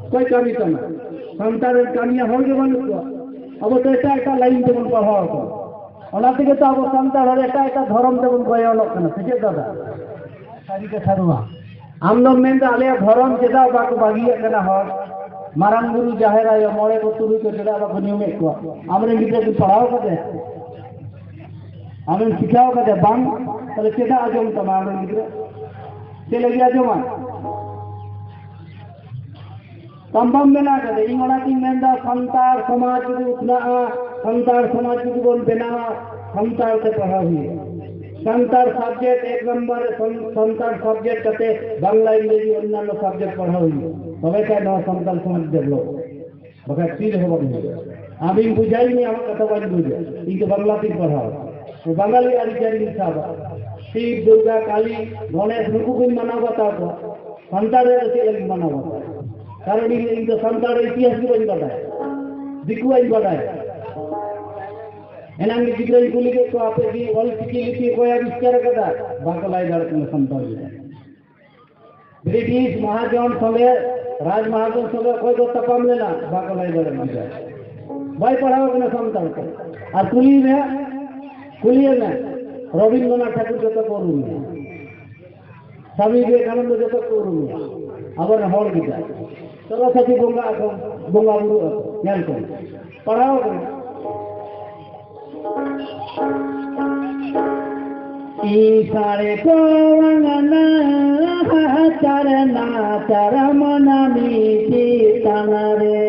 ᱚᱠᱚᱭ ᱠᱟᱹᱢᱤ ᱛᱟᱢᱟ? ᱥᱟᱱᱛᱟᱲ ᱨᱮᱱ ᱠᱟᱹᱢᱤᱭᱟ ᱦᱚᱲ ᱜᱮ ᱵᱟᱹᱱᱩᱜ ᱠᱚᱣᱟ᱾ ᱟᱵᱚ ᱫᱚ ᱮᱴᱟᱜ ᱮᱴᱟᱜ ᱞᱟᱭᱤᱱ ᱛᱮᱵᱚᱱ ᱯᱟᱲᱦᱟᱣ ᱟᱠᱟᱱᱟ᱾ ᱚᱱᱟ ᱛᱮᱜᱮ ᱛᱚ ᱟᱵᱚ ᱥᱟᱱᱛᱟᱲ ᱦᱚᱲ ᱮᱴᱟᱜ ᱮᱴᱟᱜ ᱫᱷᱚᱨᱚᱢ ᱛᱮᱵᱚᱱ ᱵᱚᱭᱚᱱᱚᱜ ᱠᱟᱱᱟ, ᱥᱮ ᱪᱮᱫ ᱫᱟᱫᱟ? ᱥᱟᱹᱨᱤ ᱠᱟᱛᱷᱟ ᱱᱚᱣᱟ᱾ ᱟᱢ ᱫᱚᱢ ᱢᱮᱱᱫᱟ ᱟᱞᱮᱭᱟᱜ ᱫᱷᱚᱨᱚᱢ ᱪᱮᱫᱟᱜ ᱵᱟᱠᱚ ᱵᱟᱹᱜᱤᱭᱟᱜ ᱠᱟᱱᱟ ᱦᱚᱲ? ᱢᱟᱨᱟᱝ ᱵᱩᱨᱩ, ᱡᱟᱦᱮᱨ ᱟᱭᱳ, ᱢᱚᱬᱮ ᱠᱚ ᱛᱩᱨᱩᱭ ᱠᱚ ᱪᱮᱫᱟᱜ ᱵᱟᱠᱚ ᱧᱩᱢᱮᱫ ᱠᱚᱣᱟ? ᱟᱢᱨᱮᱱ ᱜᱤᱫᱽᱨᱟᱹ ᱠᱚ ᱯᱟᱲᱦᱟᱣ ᱠᱟᱫᱮ? ᱟᱢᱮᱢ ᱥᱤᱠᱷᱟᱣ ᱠᱟᱫᱮ ᱵᱟᱝ? ᱛᱟᱦᱞᱮ ᱪᱮᱫᱟᱜ ᱟᱸᱡᱚᱢ ᱛᱟᱢᱟ ᱟᱢᱨᱮᱱ ᱜᱤᱫᱽᱨᱟᱹ? ᱪᱮᱫ ᱞᱟᱹᱜᱤᱫ ᱟᱸᱡᱚᱢᱟ? ᱛᱟᱢ ᱵᱟᱢ ᱵᱮᱱᱟᱣ ᱠᱟᱫᱮ᱾ ᱤᱧ ᱚᱱᱟᱛᱤᱧ ᱢᱮᱱᱫᱟ, ᱥᱟᱱᱛᱟᱲ ᱥᱚᱢᱟᱡᱽ ᱡᱩᱫᱤ ᱩᱛᱱᱟᱹᱜᱼᱟ, ᱥᱟᱱᱛᱟᱲ ᱥᱚᱢᱟᱡᱽ ᱡᱩᱫᱤ ᱵᱚᱱ ᱵᱮᱱᱟᱣᱟ, ᱥᱟᱱᱛᱟᱲ ᱛᱮ ᱯᱟᱲᱦᱟᱣ ᱦᱩᱭᱩᱜᱼᱟ᱾ ᱥᱟᱱᱛᱟᱲ ᱥᱟᱵᱡᱮᱠᱴ ᱮᱠ ᱱᱟᱢᱵᱟᱨ ᱨᱮ ᱥᱟᱱ-, ᱥᱟᱱᱛᱟᱲ ᱥᱟᱵᱡᱮᱠᱴ ᱠᱟᱛᱮ ᱵᱟᱝᱞᱟ, ᱤᱝᱨᱮᱡᱤ, ᱚᱱᱱᱟᱱᱱᱚ ᱥᱟᱵᱡᱮᱠᱴ ᱯᱟᱲᱦᱟᱣ ᱦᱩᱭᱩᱜᱼᱟ, ᱛᱚᱵᱮ ᱠᱷᱟᱱ ᱱᱚᱣᱟ ᱥᱟᱱᱛᱟᱲ ᱥᱚᱢᱟᱡᱽ ᱰᱮᱵᱷᱞᱚᱯ᱾ ᱵᱟᱠᱷᱟᱡ ᱪᱮᱫ ᱦᱚᱸ ᱵᱟᱝ ᱦᱩᱭᱩᱜᱼᱟ᱾ ᱟᱢᱤᱧ ᱵᱩᱡᱷᱟᱹᱣ ᱢᱮᱭᱟ, ᱟᱢᱟᱜ ᱠᱟᱛᱷᱟ ᱵᱟᱹᱧ ᱵᱩᱡᱟ᱾ ᱤᱧ ᱫᱚ ᱵᱟᱝᱞᱟ ᱛᱤᱧ ᱯᱟᱲᱦᱟᱣ᱾ ᱵᱟᱝᱜᱟᱞᱤ ᱟᱹᱨᱤᱪᱟᱹᱞᱤᱧ ᱥᱟᱵᱟ᱾ ᱥᱤᱵ, ᱫᱩᱨᱜᱟ, ᱠᱟᱞᱤ, ᱜᱚᱱᱮᱥ, ᱱᱩᱠᱩ ᱠᱚᱧ ᱢᱟᱱᱟᱣ ᱵᱟᱛᱟᱣ ᱠᱚᱣᱟ᱾ ᱥᱟᱱᱛᱟᱲ ᱨᱮ ᱪᱮᱫ ᱞᱟᱹᱜᱤᱫ ᱢᱟᱱᱟᱣ ᱵᱟᱛᱟᱣ? ᱠᱟᱨᱚᱱ ᱤᱧ, ᱤᱧ ᱫᱚ ᱥᱟᱱᱛᱟᱲ ᱤᱛᱤᱦᱟᱥ ᱜᱮ ᱵᱟᱹᱧ ᱵᱟᱰᱟᱭᱟ᱾ ᱫᱤᱠᱩᱣᱟᱜ ᱤᱧ ᱵᱟᱰᱟᱭᱟ᱾ ᱮᱱᱟᱝ ᱜᱮ ᱜᱤᱫᱽᱨᱟᱹᱧ ᱠᱩᱞᱤ ᱠᱮᱫ ᱠᱚᱣᱟ, "ᱟᱯᱮ ᱜᱮ ᱚᱞ ᱪᱤᱠᱤ ᱞᱤᱯᱤ ᱚᱠᱚᱭ ᱟᱵᱤᱥᱠᱟᱨ ᱟᱠᱟᱫᱟ?" ᱵᱟᱠᱚ ᱞᱟᱹᱭ ᱫᱟᱲᱮᱭᱟᱜ ᱠᱟᱱᱟ ᱥᱟᱱᱛᱟᱲ ᱜᱤᱫᱽᱨᱟᱹ᱾ ᱵᱨᱤᱴᱤᱥ ᱢᱟᱦᱟᱡᱚᱱ ᱥᱚᱸᱜᱮ, ᱨᱟᱡᱽ ᱢᱟᱦᱟᱡᱚᱱ ᱥᱚᱸᱜᱮ ᱚᱠᱚᱭ ᱠᱚ ᱛᱟᱯᱟᱢ ᱞᱮᱱᱟ? ᱵᱟᱠᱚ ᱞᱟᱹᱭ ᱫᱟᱲᱮᱭᱟᱜ ᱠᱟᱱᱟ᱾ ᱵᱟᱭ ᱯᱟᱲᱦᱟᱣ ᱠᱟᱱᱟ ᱥᱟᱱᱛᱟᱲ ᱛᱮ᱾ ᱟᱨ ᱠᱩᱞᱤᱭᱮ ᱢᱮ, ᱠᱩᱞᱤᱭᱮ ᱢᱮ, ᱨᱚᱵᱤᱱᱫᱨᱚᱱᱟᱛᱷ ᱴᱷᱟᱠᱩᱨ ᱡᱚᱛᱚ ᱠᱚ ᱩᱨᱩᱢᱮᱭᱟ, ᱥᱟᱢᱤ ᱵᱤᱵᱮᱠᱟᱱᱚᱱᱫᱚ ᱡᱚᱛᱚ ᱠᱚ ᱩᱨᱩᱢᱮᱭᱟ, ᱟᱵᱚᱨᱮᱱ ᱦᱚᱲ ᱜᱤᱫᱽᱨᱟᱹ᱾ ᱪᱚᱞᱚ ᱥᱟᱹᱛᱷᱤ ᱵᱚᱸᱜᱟ ᱟᱠᱚ, ᱵᱚᱸᱜᱟ ᱵᱩᱨᱩ ᱟᱠᱚ, ᱧᱮᱞ ᱠᱚᱢ, ᱯᱟᱲᱦᱟᱣ ᱠᱟᱱᱟ᱾ ᱤᱥᱟᱲ ᱠᱚ ᱟᱝᱜᱟᱱᱟ ᱪᱟᱨᱱᱟ ᱪᱟᱨᱢᱟᱱᱟ ᱢᱤᱫᱴᱤᱡ ᱛᱟᱱᱟ ᱨᱮ᱾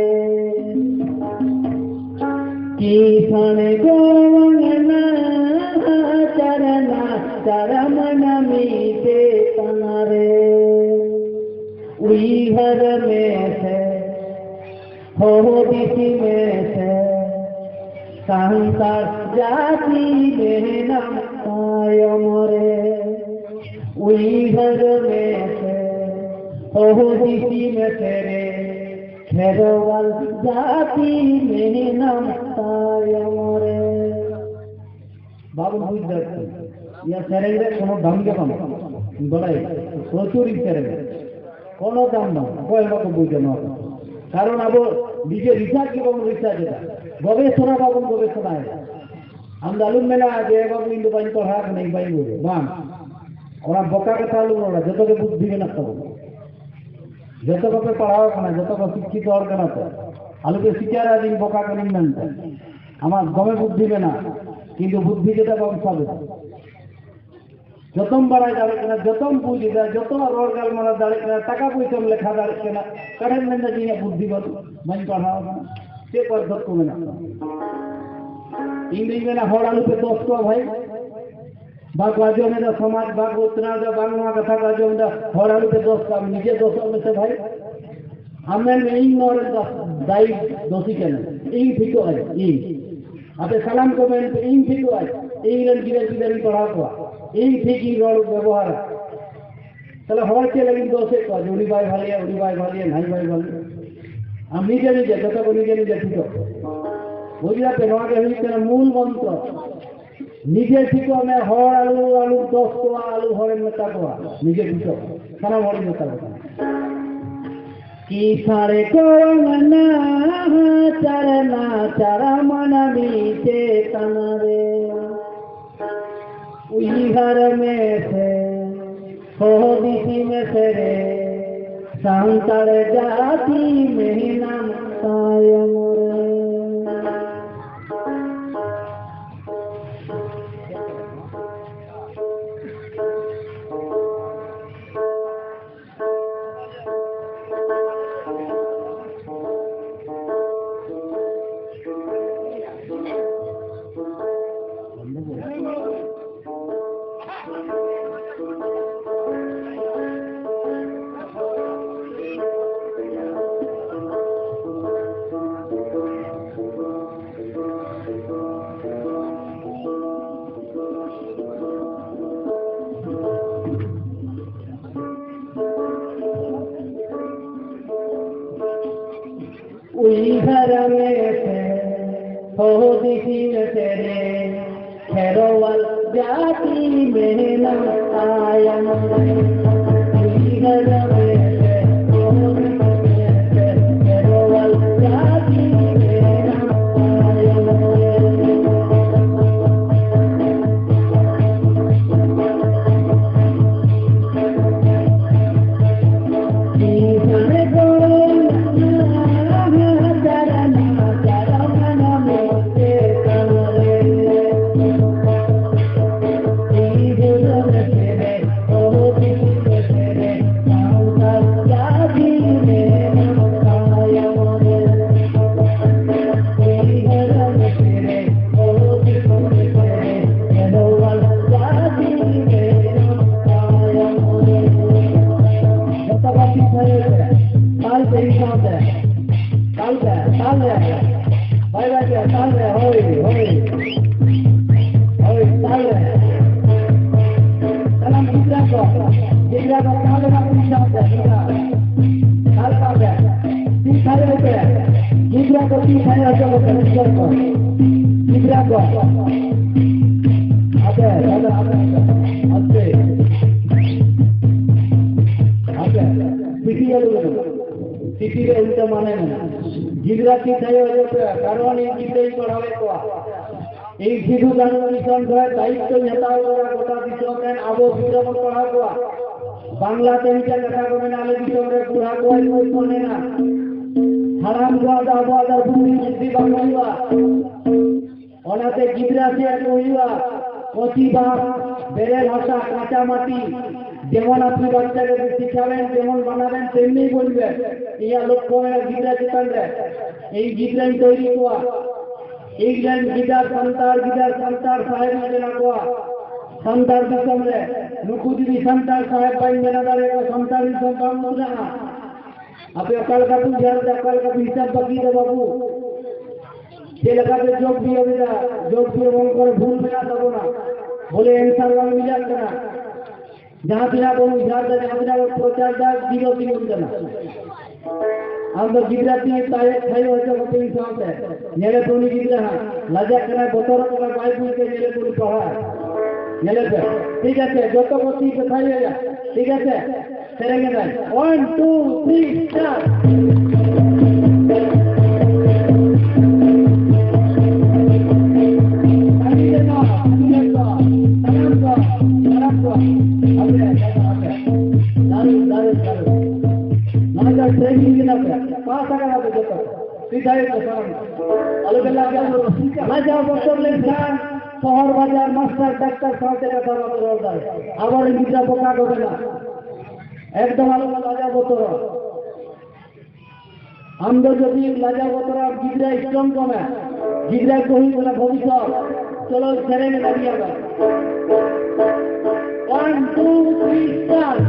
ᱠᱤᱥᱟᱹᱬ ᱜᱚᱣᱟᱝ ᱱᱟ ᱪᱟᱨᱱᱟ ᱪᱟᱨᱢᱟᱱᱟ ᱢᱤᱫᱴᱤᱡ ᱛᱟᱱᱟ ᱨᱮ᱾ ᱩᱭᱦᱟᱹᱨ ᱢᱮᱥᱮ, ᱦᱩᱫᱤᱥ ᱢᱮᱥᱮ, ᱥᱟᱱᱛᱟᱲ ᱡᱟᱹᱛᱤ ᱢᱮᱱᱟᱢ ᱛᱟᱭᱚᱢ ᱨᱮ᱾ ᱩᱭᱦᱟᱹᱨ ᱢᱮᱥᱮ, ᱦᱩᱫᱤᱥ ᱢᱮᱥᱮ ᱨᱮ, ᱠᱷᱮᱨᱣᱟᱞ ᱡᱟᱹᱛᱤ ᱢᱮᱱᱟᱢ ᱛᱟᱭᱚᱢ ᱨᱮ᱾ ᱵᱟᱵᱚᱱ ᱵᱩᱡᱽ ᱫᱟᱲᱮᱭᱟᱜ ᱠᱟᱱᱟ᱾ ᱤᱧᱟᱹᱜ ᱥᱮᱨᱮᱧ ᱨᱮ ᱠᱳᱱᱳ ᱫᱟᱢ ᱜᱮ ᱵᱟᱹᱱᱩᱜᱼᱟ᱾ ᱵᱟᱲᱟᱭ, ᱯᱨᱚᱪᱩᱨ ᱤᱧ ᱥᱮᱨᱮᱧᱟ᱾ ᱠᱳᱱᱳ ᱫᱟᱢ ᱵᱟᱹᱱᱩᱜᱼᱟ᱾ ᱚᱠᱚᱭ ᱦᱚᱸ ᱵᱟᱠᱚ ᱵᱩᱡᱟ ᱱᱚᱣᱟ ᱠᱟᱛᱷᱟ᱾ ᱠᱟᱨᱚᱱ ᱟᱵᱚ ᱱᱤᱡᱮ ᱨᱤᱥᱟᱨᱪ ᱜᱮ ᱵᱟᱵᱚᱱ ᱨᱤᱥᱟᱨᱪ ᱮᱫᱟ, ᱜᱚᱵᱮᱥᱚᱱᱟ ᱵᱟᱵᱚᱱ ᱜᱚᱵᱮᱥᱚᱱᱟᱭᱮᱫᱟ᱾ ᱟᱢ ᱫᱚ ᱟᱞᱚᱢ ᱢᱮᱱᱟ ᱡᱮ, "ᱵᱟᱹᱵᱩ, ᱤᱧ ᱫᱚ ᱵᱟᱹᱧ ᱯᱟᱲᱦᱟᱣ ᱠᱟᱱᱟ, ᱤᱧ ᱵᱟᱹᱧ ᱵᱩᱡᱟ", ᱵᱟᱝ᱾ ᱚᱱᱟ ᱵᱚᱠᱟ ᱠᱟᱛᱷᱟ ᱟᱞᱚᱢ ᱨᱚᱲᱟ, ᱡᱚᱛᱚ ᱜᱮ ᱵᱩᱫᱽᱫᱷᱤ ᱢᱮᱱᱟᱜ ᱛᱟᱵᱚᱱᱟ᱾ ᱡᱚᱛᱚ ᱠᱚᱯᱮ ᱯᱟᱲᱦᱟᱣ ᱠᱟᱱᱟ, ᱡᱚᱛᱚ ᱠᱚ ᱥᱤᱠᱠᱷᱤᱛ ᱦᱚᱲ ᱠᱟᱱᱟ ᱯᱮ᱾ ᱟᱞᱚᱯᱮ ᱥᱤᱠᱟᱨᱟ ᱡᱮ ᱤᱧ ᱵᱚᱠᱟ ᱠᱟᱹᱱᱟᱹᱧ ᱢᱮᱱᱛᱮ᱾ ᱟᱢᱟᱜ ᱫᱚᱢᱮ ᱵᱩᱫᱽᱫᱷᱤ ᱢᱮᱱᱟᱜᱼᱟ, ᱠᱤᱱᱛᱩ ᱵᱩᱫᱽᱫᱷᱤ ᱪᱮᱫᱟᱜ ᱵᱟᱢ ᱥᱟᱵ ᱮᱫᱟ? ᱡᱚᱛᱚᱢ ᱵᱟᱲᱟᱭ ᱫᱟᱲᱮᱭᱟᱜ ᱠᱟᱱᱟ, ᱡᱚᱛᱚᱢ ᱵᱩᱡᱽ ᱮᱫᱟ, ᱡᱚᱛᱚᱣᱟᱜ ᱨᱚᱲ ᱜᱟᱞᱢᱟᱨᱟᱣ ᱫᱟᱲᱮᱭᱟᱜ ᱠᱟᱱᱟ, ᱴᱟᱠᱟ ᱯᱚᱭᱥᱟᱢ ᱞᱮᱠᱷᱟ ᱫᱟᱲᱮᱭᱟᱜ ᱠᱟᱱᱟ, ᱚᱠᱟᱨᱮᱢ ᱢᱮᱱᱫᱟ ᱡᱮ ᱤᱧᱟᱹᱜ ᱵᱩᱫᱽᱫᱷᱤ ᱵᱟᱹᱱᱩᱜ, ᱵᱟᱹᱧ ᱯᱟᱲᱦᱟᱣ ᱠᱟᱱᱟ? ᱪᱮᱫ ᱯᱟᱨᱛᱷᱚᱠᱠᱚ ᱢᱮᱱᱟᱜ ᱛᱟᱢᱟ? ᱤᱧ ᱫᱩᱧ ᱢᱮᱱᱟ, ᱦᱚᱲ ᱟᱞᱚᱯᱮ ᱫᱳᱥ ᱠᱚᱣᱟ ᱵᱷᱟᱭ᱾ ᱵᱟᱠᱚ ᱟᱸᱡᱚᱢ ᱮᱫᱟ, ᱥᱚᱢᱟᱡᱽ ᱵᱟᱠᱚ ᱩᱛᱱᱟᱹᱣ ᱮᱫᱟ, ᱵᱟᱝ ᱱᱚᱣᱟ ᱠᱟᱛᱷᱟ ᱠᱚ ᱟᱸᱡᱚᱢ ᱮᱫᱟ, ᱦᱚᱲ ᱟᱞᱚᱯᱮ ᱫᱳᱥ ᱠᱚᱣᱟ, ᱱᱤᱡᱮ ᱫᱳᱥᱚᱜ ᱢᱮᱥᱮ ᱵᱷᱟᱭ᱾ ᱟᱢ ᱢᱮᱱ ᱢᱮ, ᱤᱧ ᱱᱚᱣᱟ ᱨᱮ ᱫᱳᱥ, ᱫᱟᱭᱤ, ᱫᱳᱥᱤ ᱠᱟᱹᱱᱟᱹᱧ, ᱤᱧ ᱴᱷᱤᱠᱚᱜ ᱟᱹᱧ, ᱤᱧ᱾ ᱟᱯᱮ ᱥᱟᱱᱟᱢ ᱠᱚ ᱢᱮᱱ ᱯᱮ, ᱤᱧ ᱴᱷᱤᱠᱚᱜ ᱟᱹᱧ, ᱤᱧ ᱨᱮᱱ ᱜᱤᱫᱟᱹᱨ ᱯᱤᱫᱟᱹᱨᱤᱧ ᱯᱟᱲᱦᱟᱣ ᱠᱚᱣᱟ, ᱤᱧ ᱴᱷᱤᱠ ᱤᱧ ᱨᱚᱲ ᱵᱮᱵᱚᱦᱟᱨᱟ᱾ ᱛᱟᱦᱞᱮ ᱦᱚᱲ ᱪᱮᱫ ᱞᱟᱹᱜᱤᱫ ᱫᱳᱥᱮᱫ ᱠᱚᱣᱟ ᱡᱮ ᱩᱱᱤ ᱵᱟᱭ ᱵᱷᱟᱞᱮᱭᱟ, ᱩᱱᱤ ᱵᱟᱭ ᱵᱷᱟᱞᱮᱭᱟ, ᱱᱟᱹᱭ ᱵᱟᱭ ᱵᱷᱟᱞᱮᱭᱟ? ᱟᱢ ᱱᱤᱡᱮ ᱱᱤᱡᱮ, ᱡᱚᱛᱚ ᱠᱚ ᱱᱤᱡᱮ ᱱᱤᱡᱮ ᱴᱷᱤᱠᱚᱜ᱾ ᱵᱩᱡᱽ ᱫᱟᱯᱮ, ᱱᱚᱣᱟ ᱜᱮ ᱦᱩᱭᱩᱜ ᱠᱟᱱᱟ ᱢᱩᱞ ᱢᱚᱱᱛᱨᱚ᱾ ᱱᱤᱡᱮ ᱴᱷᱤᱠᱚᱜ ᱢᱮ, ᱦᱚᱲ ᱟᱞᱚ, ᱟᱞᱚᱢ ᱫᱳᱥ ᱠᱚᱣᱟ, ᱟᱞᱚ ᱦᱚᱲᱮᱢ ᱢᱮᱛᱟ ᱠᱚᱣᱟ, ᱱᱤᱡᱮ ᱴᱷᱤᱠᱚᱜ ᱢᱮ᱾ ᱥᱟᱱᱟᱢ ᱦᱚᱲᱤᱧ ᱢᱮᱛᱟ ᱠᱚ ᱠᱟᱱᱟ᱾ ᱠᱤᱥᱟᱬ ᱠᱚᱲᱚᱝ ᱱᱟᱦᱟᱪᱟᱨ, ᱱᱟᱪᱟᱨ ᱢᱟᱹᱱᱢᱤ ᱪᱮᱛᱟᱱ ᱨᱮ᱾ ᱩᱭᱦᱟᱹᱨ ᱢᱮᱥᱮ, ᱦᱩᱫᱤᱥ ᱢᱮᱥᱮ ᱨᱮ, ᱥᱟᱱᱛᱟᱲ ᱡᱟᱹᱛᱤ ᱢᱮᱱᱟᱢ ᱛᱟᱭᱚᱢ ᱨᱮ᱾ ᱩᱭᱦᱟᱹᱨ ᱢᱮᱥᱮ, ᱦᱩᱫᱤᱥ ᱢᱮᱥᱮ ᱨᱮ, ᱠᱷᱮᱨᱣᱟᱞ ᱡᱟᱹᱛᱤ ᱢᱮᱱᱟᱢ ᱛᱟᱭᱚᱢ ᱨᱮ᱾ ᱩᱭᱦᱟᱹᱨ ᱢᱮᱥᱮ, ᱦᱩᱫᱤᱥ ᱢᱮᱥᱮ, ᱠᱷᱮᱨᱣᱟᱞ ᱡᱟᱹᱛᱤ ᱢᱮᱱᱟᱢ ᱛᱟᱭᱚᱢ ᱨᱮ᱾ ᱡᱚᱛᱚ ᱠᱚ ᱴᱷᱤᱠ ᱴᱷᱟᱠ ᱛᱮ, ᱛᱟᱞ ᱛᱮ, ᱢᱤᱫ ᱥᱟᱶᱛᱮ᱾ ᱛᱟᱞ ᱛᱮ, ᱛᱟᱞ ᱨᱮ᱾ ᱵᱟᱭ ᱵᱟᱭ ᱛᱮ, ᱛᱟᱞ ᱨᱮ, ᱦᱳᱭ, ᱦᱳᱭ᱾ ᱦᱳᱭ, ᱛᱟᱞ ᱨᱮ᱾ ᱥᱟᱱᱟᱢ ᱜᱤᱫᱽᱨᱟᱹ ᱠᱚ, ᱜᱤᱫᱽᱨᱟᱹ ᱠᱚ ᱛᱟᱞ ᱨᱮᱱᱟᱜ ᱢᱤᱫ ᱥᱟᱶᱛᱮ, ᱢᱤᱫ ᱫᱷᱟᱣ᱾ ᱛᱟᱞ, ᱛᱟᱞ ᱨᱮ᱾ ᱛᱷᱟᱭᱚ ᱯᱮ᱾ ᱜᱤᱫᱽᱨᱟᱹ ᱠᱚ ᱛᱤ ᱛᱷᱟᱭᱚ ᱦᱚᱪᱚ ᱠᱚᱯᱮ, ᱜᱤᱫᱽᱨᱟᱹ ᱠᱚ᱾ ᱜᱤᱫᱽᱨᱟᱹ ᱠᱚ᱾ ᱟᱯᱮ, ᱫᱟᱫᱟ, ᱟᱯᱮ, ᱟᱯᱮ᱾ ᱟᱯᱮ᱾ ᱟᱯᱮ᱾ ᱯᱤᱴᱤ ᱟᱞᱚ ᱵᱮᱱᱟᱣ᱾ ᱯᱤᱴᱤ ᱨᱮ ᱩᱞᱴᱟᱹ ᱢᱟᱱᱮ ᱢᱮᱱᱟᱜᱼᱟ᱾ ᱜᱤᱫᱽᱨᱟᱹ ᱛᱤ ᱛᱷᱟᱭᱚ ᱦᱚᱪᱚ ᱯᱮ, ᱠᱟᱨᱚᱱ ᱤᱧ ᱜᱤᱫᱽᱨᱟᱹᱧ ᱯᱟᱲᱦᱟᱣᱮᱫ ᱠᱚᱣᱟ᱾ ᱤᱧ ᱥᱤᱫᱩ ᱠᱟᱹᱱᱦᱩ ᱢᱤᱥᱚᱱ ᱠᱷᱚᱱ ᱫᱟᱭᱤᱛᱛᱚᱧ ᱦᱟᱛᱟᱣ ᱠᱟᱫᱟ, ᱜᱚᱴᱟ ᱫᱤᱥᱚᱢ ᱨᱮᱱ ᱟᱵᱚ ᱜᱤᱫᱽᱨᱟᱹ ᱵᱚᱱ ᱯᱟᱲᱦᱟᱣ ᱠᱚᱣᱟ᱾ ᱵᱟᱝᱞᱟ ᱛᱮ ᱢᱤᱫᱴᱟᱝ ᱠᱟᱛᱷᱟ ᱠᱚ ᱢᱮᱱᱟ, ᱟᱞᱮ ᱫᱤᱥᱚᱢ ᱨᱮ ᱵᱩᱲᱦᱟ ᱠᱚᱣᱟᱜ ᱧᱩᱛᱩᱢ ᱢᱮᱱᱟ, ᱦᱟᱲᱟᱢ ᱠᱚᱣᱟᱜ ᱫᱚ ᱟᱵᱚᱣᱟᱜ ᱫᱚ ᱵᱩᱫᱽᱫᱷᱤ ᱵᱩᱫᱽᱫᱷᱤ ᱵᱟᱝ ᱦᱩᱭᱩᱜᱼᱟ᱾ ᱚᱱᱟᱛᱮ ᱜᱤᱫᱽᱨᱟᱹ ᱪᱮᱫ ᱠᱚ ᱦᱩᱭᱩᱜᱼᱟ? ᱠᱚᱪᱤ ᱵᱟᱥ, ᱵᱮᱨᱮᱞ ᱦᱟᱥᱟ, ᱠᱟᱸᱪᱟ ᱢᱟᱴᱤ, ᱡᱮᱢᱚᱱ ᱟᱯᱮ ᱵᱟᱪᱪᱟ ᱜᱮ ᱥᱤᱠᱷᱟ ᱵᱮᱱ, ᱡᱮᱢᱚᱱ ᱵᱟᱱᱟᱣ ᱵᱮᱱ, ᱛᱮᱢᱱᱤ ᱵᱚᱞ ᱵᱮᱱ᱾ ᱤᱧᱟᱹᱜ ᱞᱚᱠᱠᱷᱚ ᱢᱮᱱᱟᱜᱼᱟ ᱜᱤᱫᱽᱨᱟᱹ ᱪᱮᱛᱟᱱ ᱨᱮ᱾ ᱤᱧ ᱜᱤᱫᱽᱨᱟᱹᱧ ᱛᱚᱭᱨᱤ ᱠᱚᱣᱟ᱾ ᱤᱧ ᱨᱮᱱ ᱜᱤᱫᱟᱹᱨ ᱥᱟᱱᱛᱟᱲ, ᱜᱤᱫᱟᱹᱨ ᱥᱟᱱᱛᱟᱲ ᱥᱟᱦᱮᱵ ᱤᱧ ᱵᱮᱱᱟᱣ ᱠᱚᱣᱟ᱾ ᱥᱟᱱᱛᱟᱲ ᱫᱤᱥᱚᱢ ᱨᱮ ᱱᱩᱠᱩ ᱡᱩᱫᱤ ᱥᱟᱱᱛᱟᱲ ᱥᱟᱦᱮᱵ ᱵᱟᱹᱧ ᱵᱮᱱᱟᱣ ᱫᱟᱲᱮᱭᱟᱠᱚᱣᱟ, ᱥᱟᱱᱛᱟᱲ ᱫᱤᱥᱚᱢ ᱵᱟᱝ ᱩᱛᱱᱟᱹᱜᱼᱟ᱾ ᱟᱯᱮ ᱚᱠᱟ ᱞᱮᱠᱟ ᱯᱮ ᱩᱭᱦᱟᱹᱨ ᱮᱫᱟ, ᱚᱠᱟ ᱞᱮᱠᱟ ᱯᱮ ᱦᱤᱥᱟᱹᱵ ᱵᱟᱹᱠᱤ ᱮᱫᱟ ᱵᱟᱹᱵᱩ? ᱪᱮᱫ ᱞᱮᱠᱟ ᱯᱮ ᱡᱳᱜᱽ ᱵᱤᱭᱳᱜ ᱮᱫᱟ? ᱡᱳᱜᱽ ᱵᱤᱭᱳᱜ ᱚᱝᱠᱚ ᱨᱮ ᱵᱷᱩᱞ ᱢᱮᱱᱟᱜ ᱛᱟᱵᱚᱱᱟ, ᱵᱚᱞᱮ answer ᱵᱟᱝ ᱢᱤᱞᱟᱜ ᱠᱟᱱᱟ᱾ ᱡᱟᱦᱟᱸ ᱛᱤᱱᱟᱹᱜ ᱵᱚᱱ ᱩᱭᱦᱟᱹᱨ ᱮᱫᱟ, ᱡᱟᱦᱟᱸ ᱛᱤᱱᱟᱹᱜ ᱵᱚᱱ ᱯᱨᱚᱪᱟᱨ ᱮᱫᱟ, ᱡᱤᱨᱳ ᱛᱤᱸᱜᱩᱱ ᱠᱟᱱᱟ᱾ ᱟᱢ ᱫᱚ ᱜᱤᱫᱽᱨᱟᱹ ᱛᱤᱸᱜᱩ ᱛᱟᱭᱚᱢ ᱛᱷᱟᱭᱚ ᱦᱚᱪᱚ ᱠᱟᱛᱮ ᱤᱧ ᱥᱟᱶᱛᱮ ᱧᱮᱞᱮ ᱛᱚ ᱩᱱᱤ ᱜᱤᱫᱽᱨᱟᱹ ᱦᱟᱸᱜ ᱞᱟᱡᱟᱜ ᱠᱟᱱᱟᱭ, ᱵᱚᱛᱚᱨᱚᱜ ᱠᱟᱱᱟᱭ, ᱵᱟᱭ ᱵᱩᱡᱽ ᱮᱫᱟ, ᱧᱮᱞᱮ ᱛᱚ ᱩᱱᱤ ᱯᱟᱲᱦᱟᱜ᱾ ᱧᱮᱞᱮ ᱯᱮ, ᱴᱷᱤᱠ ᱟᱪᱷᱮ, ᱡᱚᱛᱚ ᱠᱚ ᱛᱤ ᱠᱚ ᱛᱷᱟᱭᱚᱭᱟ, ᱴᱷᱤᱠ ᱟᱪᱷᱮ? ᱥᱮᱨᱮᱧ ᱮᱫᱟᱭ, one, two, three, start᱾ ᱟᱹᱰᱤ ᱞᱮᱠᱟ, ᱟᱹᱰᱤ ᱞᱮᱠᱟ, ᱥᱟᱱᱟᱢ ᱠᱚ, ᱥᱟᱱᱟᱢ ᱠᱚ᱾ ᱟᱯᱮ, ᱟᱯᱮ, ᱟᱯᱮ᱾ ᱫᱟᱨᱩᱱ, ᱫᱟᱨᱩᱱ, ᱫᱟᱨᱩᱱ᱾ ᱱᱚᱣᱟ ᱫᱚ training ᱠᱟᱱᱟ ᱯᱮ᱾ ᱯᱟᱥ ᱟᱠᱟᱱᱟ ᱯᱮ ᱡᱚᱛᱚ᱾ ᱥᱤᱫᱷᱟᱹ ᱜᱮ ᱥᱟᱱᱟᱢ ᱠᱚ᱾ ᱟᱞᱚ ᱯᱮ ᱞᱟᱡᱟᱣ᱾ ᱞᱟᱡᱟᱣ ᱵᱚᱛᱚᱨ ᱞᱮᱱᱠᱷᱟᱱ ᱥᱚᱦᱚᱨ ᱵᱟᱡᱟᱨ ᱢᱟᱥᱴᱟᱨ ᱰᱟᱠᱛᱟᱨ ᱥᱟᱶᱛᱮ ᱠᱟᱛᱷᱟ ᱵᱟᱯᱮ ᱨᱚᱲ ᱫᱟᱲᱮᱭᱟᱜᱼᱟ᱾ ᱟᱵᱚᱨᱮᱱ ᱜᱤᱫᱽᱨᱟᱹ ᱵᱚᱠᱟ ᱠᱚ ᱵᱮᱱᱟᱜ᱾ ᱮᱠᱫᱚᱢ ᱟᱞᱚ ᱯᱮ ᱞᱟᱡᱟᱣ ᱵᱚᱛᱚᱨᱚᱜ᱾ ᱟᱢ ᱫᱚ ᱡᱩᱫᱤ ᱞᱟᱡᱟᱣ ᱵᱚᱛᱚᱨᱟᱢ, ᱜᱤᱫᱽᱨᱟᱹ strong ᱠᱚᱢᱮ᱾ ᱜᱤᱫᱽᱨᱟᱹ ᱠᱚ ᱦᱩᱭᱩᱜ ᱠᱟᱱᱟ ᱵᱷᱚᱵᱤᱥᱥᱚᱛ᱾ ᱪᱚᱞᱚ ᱥᱮᱨᱮᱧ ᱮᱫᱟ ᱱᱤᱭᱟᱹ ᱫᱚ᱾ One, two, three, start.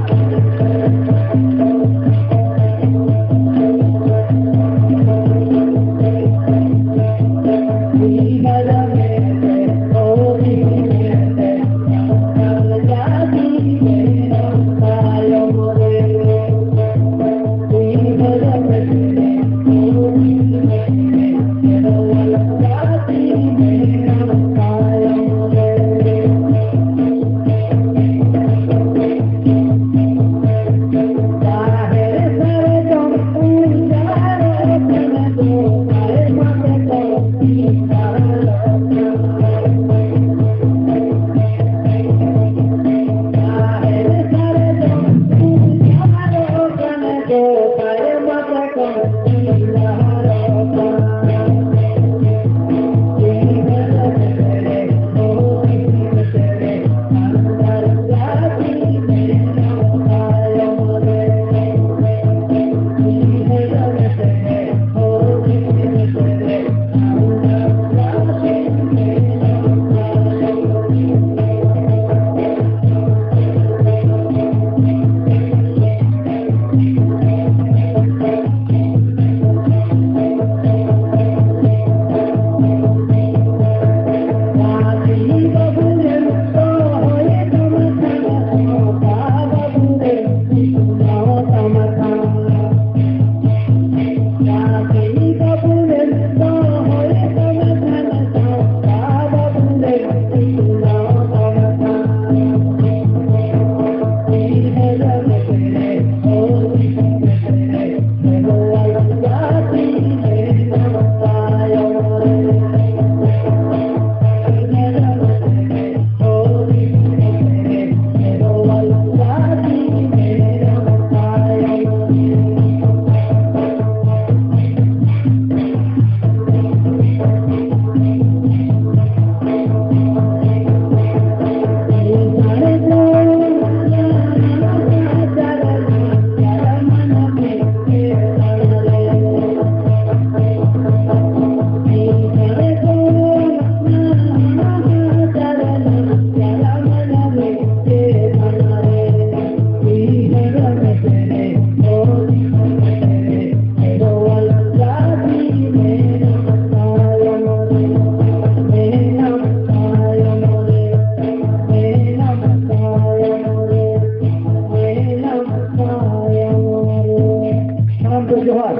ᱥᱟᱱᱟᱢ ᱠᱚ ᱡᱚᱦᱟᱨ᱾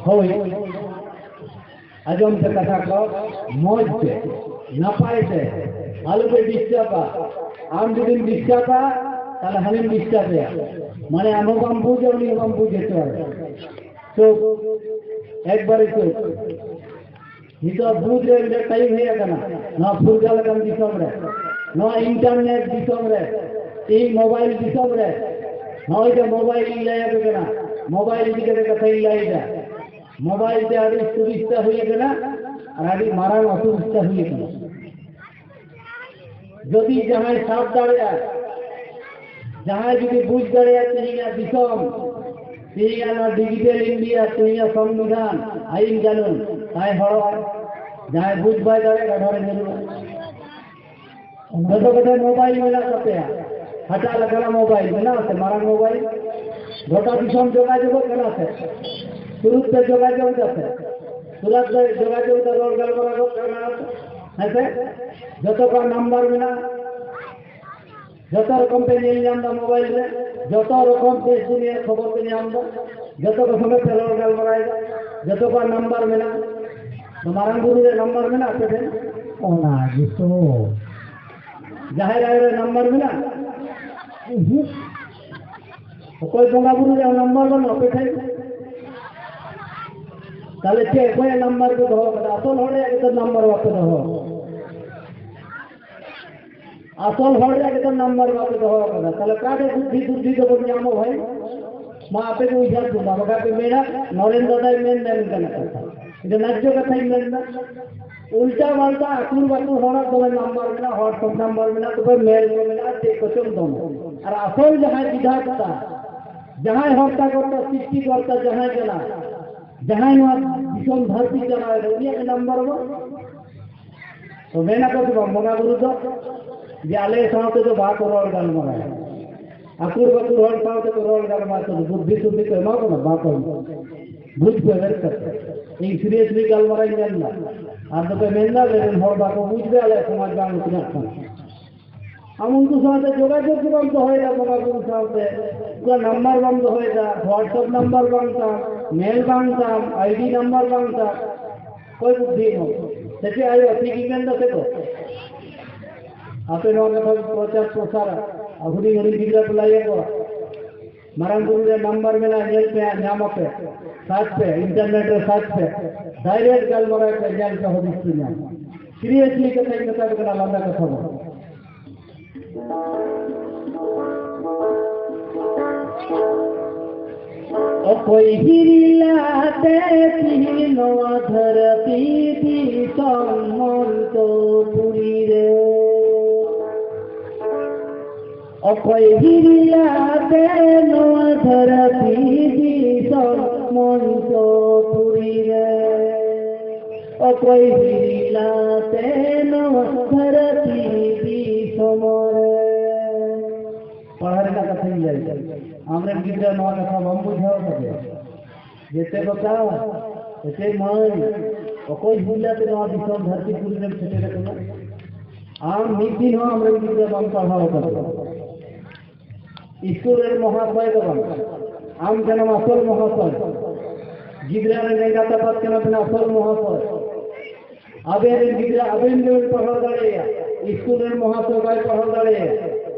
ᱦᱳᱭ, ᱟᱸᱡᱚᱢ ᱯᱮ ᱠᱟᱛᱷᱟ ᱠᱚ ᱢᱚᱡᱽ ᱛᱮ, ᱱᱟᱯᱟᱭ ᱛᱮ, ᱟᱞᱚ ᱯᱮ ᱰᱤᱥᱴᱟᱵᱟ᱾ ᱟᱢ ᱡᱩᱫᱤᱢ ᱰᱤᱥᱴᱟᱵᱟ, ᱛᱟᱦᱞᱮ ᱦᱟᱹᱱᱤᱢ ᱰᱤᱥᱴᱟᱨᱵ ᱮᱭᱟ᱾ ᱢᱟᱱᱮ ᱟᱢ ᱦᱚᱸ ᱵᱟᱢ ᱵᱩᱡᱟ, ᱩᱱᱤ ᱦᱚᱸ ᱵᱟᱢ ᱵᱩᱡ ᱦᱚᱪᱚᱣᱟᱭᱟ᱾ ᱪᱩᱯ, ᱮᱠᱵᱟᱨᱮ ᱪᱩᱯ᱾ ᱱᱤᱛᱚᱜ ᱵᱩᱡᱽ ᱨᱮ ᱢᱤᱫᱴᱮᱱ ᱴᱟᱭᱤᱢ ᱦᱮᱡ ᱟᱠᱟᱱᱟ᱾ ᱱᱚᱣᱟ ᱯᱷᱩᱨᱜᱟᱞ ᱟᱠᱟᱱ ᱫᱤᱥᱚᱢ ᱨᱮ, ᱱᱚᱣᱟ ᱤᱱᱴᱟᱨᱱᱮᱴ ᱫᱤᱥᱚᱢ ᱨᱮ, ᱛᱮᱦᱮᱧ ᱢᱳᱵᱟᱭᱤᱞ ᱫᱤᱥᱚᱢ ᱨᱮ, ᱱᱚᱜᱼᱚᱭ ᱡᱮ ᱢᱳᱵᱟᱭᱤᱞ ᱤᱧ ᱞᱟᱹᱭ ᱟᱯᱮ ᱠᱟᱱᱟ, ᱢᱳᱵᱟᱭᱤᱞ ᱤᱫᱤ ᱠᱟᱛᱮ ᱠᱟᱛᱷᱟᱧ ᱞᱟᱹᱭ ᱮᱫᱟ᱾ ᱢᱳᱵᱟᱭᱤᱞ ᱛᱮ ᱟᱹᱰᱤ ᱥᱩᱵᱤᱥᱛᱟ ᱦᱩᱭ ᱟᱠᱟᱱᱟ ᱟᱨ ᱟᱹᱰᱤ ᱢᱟᱨᱟᱝ ᱚᱥᱩᱵᱤᱥᱛᱟ ᱦᱩᱭ ᱟᱠᱟᱱᱟ᱾ ᱡᱩᱫᱤ ᱡᱟᱦᱟᱸᱭ ᱥᱟᱵ ᱫᱟᱲᱮᱭᱟᱜᱼᱟ, ᱡᱟᱦᱟᱸᱭ ᱡᱩᱫᱤ ᱵᱩᱡᱽ ᱫᱟᱲᱮᱭᱟᱜᱼᱟ ᱛᱮᱦᱮᱧᱟᱜ ᱫᱤᱥᱚᱢ, ᱛᱮᱦᱮᱧᱟᱜ ᱱᱚᱣᱟ ᱰᱤᱡᱤᱴᱟᱞ ᱤᱱᱰᱤᱭᱟ, ᱛᱮᱦᱮᱧᱟᱜ ᱥᱚᱝᱵᱤᱫᱷᱟᱱ, ᱟᱹᱭᱤᱱ ᱠᱟᱹᱱᱩᱱ, ᱛᱟᱭ ᱦᱚᱲᱚᱜᱼᱟ᱾ ᱡᱟᱦᱟᱸᱭ ᱵᱩᱡᱽ ᱵᱟᱭ ᱫᱟᱲᱮᱭᱟᱜᱼᱟ, ᱜᱟᱰᱟ ᱨᱮ ᱧᱩᱨᱩᱜᱼᱟ᱾ ᱡᱚᱛᱚ ᱠᱚᱴᱷᱮᱱ ᱢᱳᱵᱟᱭᱤᱞ ᱢᱮᱱᱟᱜ ᱛᱟᱯᱮᱭᱟ, ᱦᱟᱴᱟᱜ ᱞᱮᱠᱟᱱᱟᱜ ᱢᱳᱵᱟᱭᱤᱞ ᱢᱮᱱᱟᱜᱼᱟ ᱥᱮ? ᱢᱟᱨᱟᱝ ᱢᱳᱵᱟᱭᱤᱞ, ᱜᱚᱴᱟ ᱫᱤᱥᱚᱢ ᱡᱳᱜᱟᱡᱳᱜᱚᱜ ᱠᱟᱱᱟ ᱥᱮ? ᱥᱩᱨᱩᱡ ᱯᱮ ᱡᱳᱜᱟᱡᱳᱜᱽ ᱮᱫᱟ ᱥᱮ? ᱥᱩᱨᱟᱡᱽ ᱯᱮ ᱡᱳᱜᱟᱡᱳᱜᱽ ᱮᱫᱟ, ᱨᱚᱲ ᱜᱟᱞᱢᱟᱨᱟᱣ ᱠᱟᱱᱟ ᱥᱮ? ᱦᱮᱸ ᱥᱮ? ᱡᱚᱛᱚ ᱠᱚᱣᱟᱜ ᱱᱟᱢᱵᱟᱨ ᱢᱮᱱᱟᱜᱼᱟ, ᱡᱚᱛᱚ ᱨᱚᱠᱚᱢ ᱯᱮ ᱧᱮᱞ ᱧᱟᱢ ᱮᱫᱟ ᱢᱳᱵᱟᱭᱤᱞ ᱨᱮ, ᱡᱚᱛᱚ ᱨᱚᱠᱚᱢ ᱫᱮᱥ ᱫᱩᱱᱤᱭᱟᱹ ᱠᱷᱚᱵᱚᱨ ᱯᱮ ᱧᱟᱢ ᱮᱫᱟ, ᱡᱚᱛᱚ ᱠᱚ ᱥᱚᱸᱜᱮ ᱯᱮ ᱨᱚᱲ ᱜᱟᱞᱢᱟᱨᱟᱣ ᱮᱫᱟ, ᱡᱚᱛᱚ ᱠᱚᱣᱟᱜ ᱱᱟᱢᱵᱟᱨ ᱢᱮᱱᱟᱜᱼᱟ᱾ ᱛᱚ ᱢᱟᱨᱟᱝ ᱵᱩᱨᱩ ᱨᱮᱭᱟᱜ ᱱᱟᱢᱵᱟᱨ ᱢᱮᱱᱟᱜᱼᱟ ᱟᱯᱮ ᱴᱷᱮᱱ? ᱚᱱᱟ ᱜᱮᱛᱚ᱾ ᱡᱟᱦᱮᱨ ᱟᱭᱳ ᱨᱮ ᱱᱟᱢᱵᱟᱨ ᱢᱮᱱᱟᱜᱼᱟ? ᱩᱦᱩᱸ᱾ ᱚᱠᱚᱭ ᱵᱚᱸᱜᱟ ᱵᱩᱨᱩ ᱨᱮ ᱱᱟᱢᱵᱟᱨ ᱵᱟᱹᱱᱩᱜᱼᱟ ᱟᱯᱮ ᱴᱷᱮᱱ? ᱛᱟᱦᱞᱮ ᱪᱮᱫ ᱚᱠᱚᱭᱟᱜ ᱱᱟᱢᱵᱟᱨ ᱯᱮ ᱫᱚᱦᱚ ᱠᱟᱫᱟ? ᱟᱥᱚᱞ ᱦᱚᱲ ᱨᱮᱭᱟᱜ ᱜᱮᱛᱚ ᱱᱟᱢᱵᱟᱨ ᱵᱟᱯᱮ ᱫᱚᱦᱚ ᱠᱟᱫᱟ᱾ ᱟᱥᱚᱞ ᱦᱚᱲ ᱨᱮᱭᱟᱜ ᱜᱮᱛᱚ ᱱᱟᱢᱵᱟᱨ ᱵᱟᱯᱮ ᱫᱚᱦᱚ ᱠᱟᱫᱟ᱾ ᱛᱟᱦᱞᱮ ᱚᱠᱟᱨᱮ ᱵᱩᱫᱽᱫᱷᱤ ᱵᱩᱫᱽᱫᱷᱤ ᱫᱚᱵᱚᱱ ᱧᱟᱢᱟ ᱵᱷᱟᱭ? ᱢᱟ ᱟᱯᱮ ᱜᱮ ᱩᱭᱦᱟᱹᱨ ᱠᱚᱢᱟ, ᱵᱟᱠᱷᱟᱡ ᱯᱮ ᱢᱮᱱᱟ ᱱᱚᱨᱮᱱ ᱫᱟᱫᱟᱭ ᱢᱮᱱ ᱢᱮᱱ ᱠᱟᱱᱟ ᱠᱟᱛᱷᱟ᱾ ᱤᱧ ᱫᱚ ᱱᱟᱡᱽᱡᱚ ᱠᱟᱛᱷᱟᱧ ᱢᱮᱱ ᱮᱫᱟ᱾ ᱩᱞᱴᱟ ᱯᱟᱞᱴᱟ ᱟᱹᱠᱩᱨ ᱵᱟᱹᱠᱩᱨ ᱦᱚᱲᱟᱜ ᱫᱚᱢᱮ ᱱᱟᱢᱵᱟᱨ ᱢᱮᱱᱟᱜᱼᱟ, WhatsApp ᱱᱟᱢᱵᱟᱨ ᱢᱮᱱᱟᱜᱼᱟ, ᱛᱚᱵᱮ ᱢᱮᱞ ᱠᱚ ᱢᱮᱱᱟᱜᱼᱟ, ᱪᱮᱫ ᱠᱚᱪᱚᱝ ᱫᱚᱢᱮ᱾ ᱟᱨ ᱟᱥᱚᱞ ᱡᱟᱦᱟᱸᱭ ᱵᱤᱫᱷᱟᱛᱟ, ᱡᱟᱦᱟᱸᱭ ᱦᱚᱨᱛᱟ ᱠᱚᱨᱛᱟ, ᱥᱨᱤᱥᱴᱤ ᱠᱚᱨᱛᱟ ᱡᱟᱦᱟᱸᱭ ᱠᱟᱱᱟ, ᱡᱟᱦᱟᱸᱭ ᱱᱚᱣᱟ ᱫᱤᱥᱚᱢ ᱫᱷᱟᱹᱨᱛᱤ ᱪᱟᱞᱟᱣ ᱮᱫᱟ, ᱩᱱᱤᱭᱟᱜ ᱜᱮ ᱱᱟᱢᱵᱟᱨ ᱵᱟᱝ᱾ ᱛᱚ ᱢᱮᱱᱟ ᱠᱚ ᱥᱮ ᱵᱟᱝ ᱵᱚᱸᱜᱟ ᱵᱩᱨᱩ ᱫᱚ ᱡᱮ ᱟᱞᱮ ᱥᱟᱶᱛᱮ ᱫᱚ ᱵᱟᱠᱚ ᱨᱚᱲ ᱜᱟᱞᱢᱟᱨᱟᱣᱟ? ᱟᱹᱠᱩᱨ ᱵᱟᱹᱠᱩᱨ ᱦᱚᱲ ᱥᱟᱶᱛᱮ ᱠᱚ ᱨᱚᱲ ᱜᱟᱞᱢᱟᱨᱟᱣᱟ, ᱛᱚ ᱵᱩᱫᱽᱫᱷᱤ ᱥᱩᱫᱽᱫᱷᱤ ᱠᱚ ᱮᱢᱟ ᱠᱚ ᱠᱟᱱᱟ? ᱵᱟᱠᱚ ᱮᱢᱟ᱾ ᱵᱩᱡᱽ ᱯᱮ ᱵᱮᱥ ᱠᱟᱛᱮ᱾ ᱤᱧ ᱥᱤᱨᱤᱭᱟᱥᱞᱤ ᱜᱟᱞᱢᱟᱨᱟᱣ ᱤᱧ ᱢᱮᱱ ᱮᱫᱟ᱾ ᱟᱨ ᱫᱚᱯᱮ ᱢᱮᱱ ᱮᱫᱟ ᱟᱞᱮ ᱨᱮᱱ ᱦᱚᱲ ᱵᱟᱠᱚ ᱵᱩᱡᱽ ᱮᱫᱟ, ᱟᱞᱮᱭᱟᱜ ᱥᱚᱢᱟᱡᱽ ᱵᱟᱝ ᱩᱛᱱᱟᱹᱜ ᱠᱟᱱᱟ᱾ ᱟᱢ ᱩᱱᱠᱩ ᱥᱟᱶᱛᱮ ᱡᱳᱜᱟᱡᱳᱜᱽ ᱜᱮ ᱵᱟᱢ ᱫᱚᱦᱚᱭᱮᱫᱟ ᱵᱚᱸᱜᱟ ᱵᱩᱨᱩ ᱥᱟᱶᱛᱮ, ᱩᱱᱠᱩᱣᱟᱜ ᱱᱟᱢᱵᱟᱨ ᱵᱟᱢ ᱫᱚᱦᱚᱭᱮᱫᱟ, WhatsApp ᱱᱟᱢᱵᱟᱨ ᱵᱟᱝ ᱛᱟᱢ, ᱢᱮᱞ ᱵᱟᱝ ᱛᱟᱢ, ᱟᱭᱰᱤ ᱱᱟᱢᱵᱟᱨ ᱵᱟᱝ ᱛᱟᱢ, ᱚᱠᱚᱭ ᱵᱩᱫᱽᱫᱷᱤ ᱮᱢᱟᱢ? ᱥᱮ ᱪᱮᱫ ᱟᱭᱳ ᱴᱷᱤᱠ ᱤᱧ ᱢᱮᱱ ᱮᱫᱟ ᱥᱮ ᱜᱚ? ᱟᱯᱮ ᱱᱚᱣᱟ ᱠᱟᱛᱷᱟ ᱯᱨᱚᱪᱟᱨ ᱯᱨᱚᱥᱟᱨᱟ᱾ ᱟᱨ ᱦᱩᱰᱤᱧ ᱦᱩᱰᱤᱧ ᱜᱤᱫᱽᱨᱟᱹ ᱠᱚ ᱞᱟᱹᱭ ᱟᱠᱚᱣᱟ, ᱢᱟᱨᱟᱝ ᱵᱩᱨᱩ ᱨᱮ ᱱᱟᱢᱵᱟᱨ ᱢᱮᱱᱟᱜᱼᱟ, ᱧᱮᱞ ᱯᱮ ᱦᱟᱸᱜ, ᱧᱟᱢ ᱟᱯᱮ, ᱥᱟᱨᱪ ᱯᱮ, ᱤᱱᱴᱟᱨᱱᱮᱴ ᱨᱮ ᱥᱟᱨᱪ ᱯᱮ, ᱰᱟᱭᱨᱮᱠᱴ ᱜᱟᱞᱢᱟᱨᱟᱣ ᱯᱮ, ᱧᱮᱞ ᱯᱮ, ᱦᱩᱫᱤᱥ ᱯᱮ ᱧᱟᱢᱟ᱾ ᱥᱤᱨᱤᱭᱟᱥᱞᱤ ᱠᱟᱛᱷᱟᱧ ᱢᱮᱛᱟ ᱯᱮ ᱠᱟᱱᱟ, ᱞᱟᱸᱫᱟ ᱠᱟᱛᱷᱟ ᱵᱟᱝ᱾ ᱚᱠᱚᱭ ᱦᱤᱨᱤᱞᱟᱛᱮ ᱛᱤᱦᱤᱧ ᱱᱚᱣᱟ ᱫᱷᱟᱹᱨᱛᱤ ᱫᱤᱥᱚᱢ ᱢᱚᱧᱪᱚᱯᱩᱨᱤ ᱨᱮ? ᱚᱠᱚᱭ ᱦᱤᱨᱤᱞᱟᱛᱮ ᱱᱚᱣᱟ ᱫᱷᱟᱹᱨᱛᱤ ᱫᱤᱥᱚᱢ ᱢᱚᱧᱪᱚᱯᱩᱨᱤ ᱨᱮ? ᱚᱠᱚᱭ ᱦᱤᱨᱤᱞᱟᱛᱮ ᱱᱚᱣᱟ ᱫᱷᱟᱹᱨᱛᱤ ᱫᱤᱥᱚᱢ ᱨᱮ? ᱯᱟᱲᱦᱟᱣ ᱨᱮᱱᱟᱜ ᱠᱟᱛᱷᱟᱧ ᱞᱟᱹᱭ ᱮᱫᱟ᱾ ᱟᱢᱨᱮᱱ ᱜᱤᱫᱽᱨᱟᱹ ᱱᱚᱣᱟ ᱠᱟᱛᱷᱟ ᱵᱟᱢ ᱵᱩᱡᱷᱟᱹᱣ ᱠᱟᱫᱮᱭᱟ? ᱡᱮᱛᱮ ᱠᱚ ᱪᱟᱣ, ᱮᱛᱮ ᱢᱟᱹᱭ, ᱚᱠᱚᱭ ᱦᱩᱭ ᱞᱮᱱᱛᱮ ᱱᱚᱣᱟ ᱫᱤᱥᱚᱢ ᱫᱷᱟᱹᱨᱛᱤ ᱯᱩᱨᱤ ᱨᱮᱢ ᱥᱮᱴᱮᱨ ᱟᱠᱟᱱᱟ? ᱟᱢ ᱢᱤᱫ ᱫᱤᱱ ᱦᱚᱸ ᱟᱢᱨᱮᱱ ᱜᱤᱫᱽᱨᱟᱹ ᱵᱟᱢ ᱯᱟᱲᱦᱟᱣ ᱟᱠᱟᱫᱮᱭᱟ᱾ ᱤᱥᱠᱩᱞ ᱨᱮᱱ ᱢᱚᱦᱟᱥᱚᱭ ᱫᱚ ᱵᱟᱝ, ᱟᱢ ᱠᱟᱱᱟᱢ ᱟᱥᱚᱞ ᱢᱚᱦᱟᱥᱚᱭ᱾ ᱜᱤᱫᱽᱨᱟᱹ ᱨᱮᱱ ᱮᱸᱜᱟᱛ ᱟᱯᱟᱛ ᱠᱟᱱᱟ ᱵᱮᱱ ᱟᱥᱚᱞ ᱢᱚᱦᱟᱥᱚᱭ᱾ ᱟᱵᱮᱱ ᱨᱮᱱ ᱜᱤᱫᱽᱨᱟᱹ ᱟᱵᱮᱱ ᱜᱮᱵᱮᱱ ᱯᱟᱲᱦᱟᱣ ᱫᱟᱲᱮᱭᱟᱭᱟ, ᱤᱥᱠᱩᱞ ᱨᱮᱱ ᱢᱚᱦᱟᱥᱚᱭ ᱵᱟᱭ ᱯᱟᱲᱦᱟᱣ ᱫᱟᱲᱮᱭᱟᱭᱟ᱾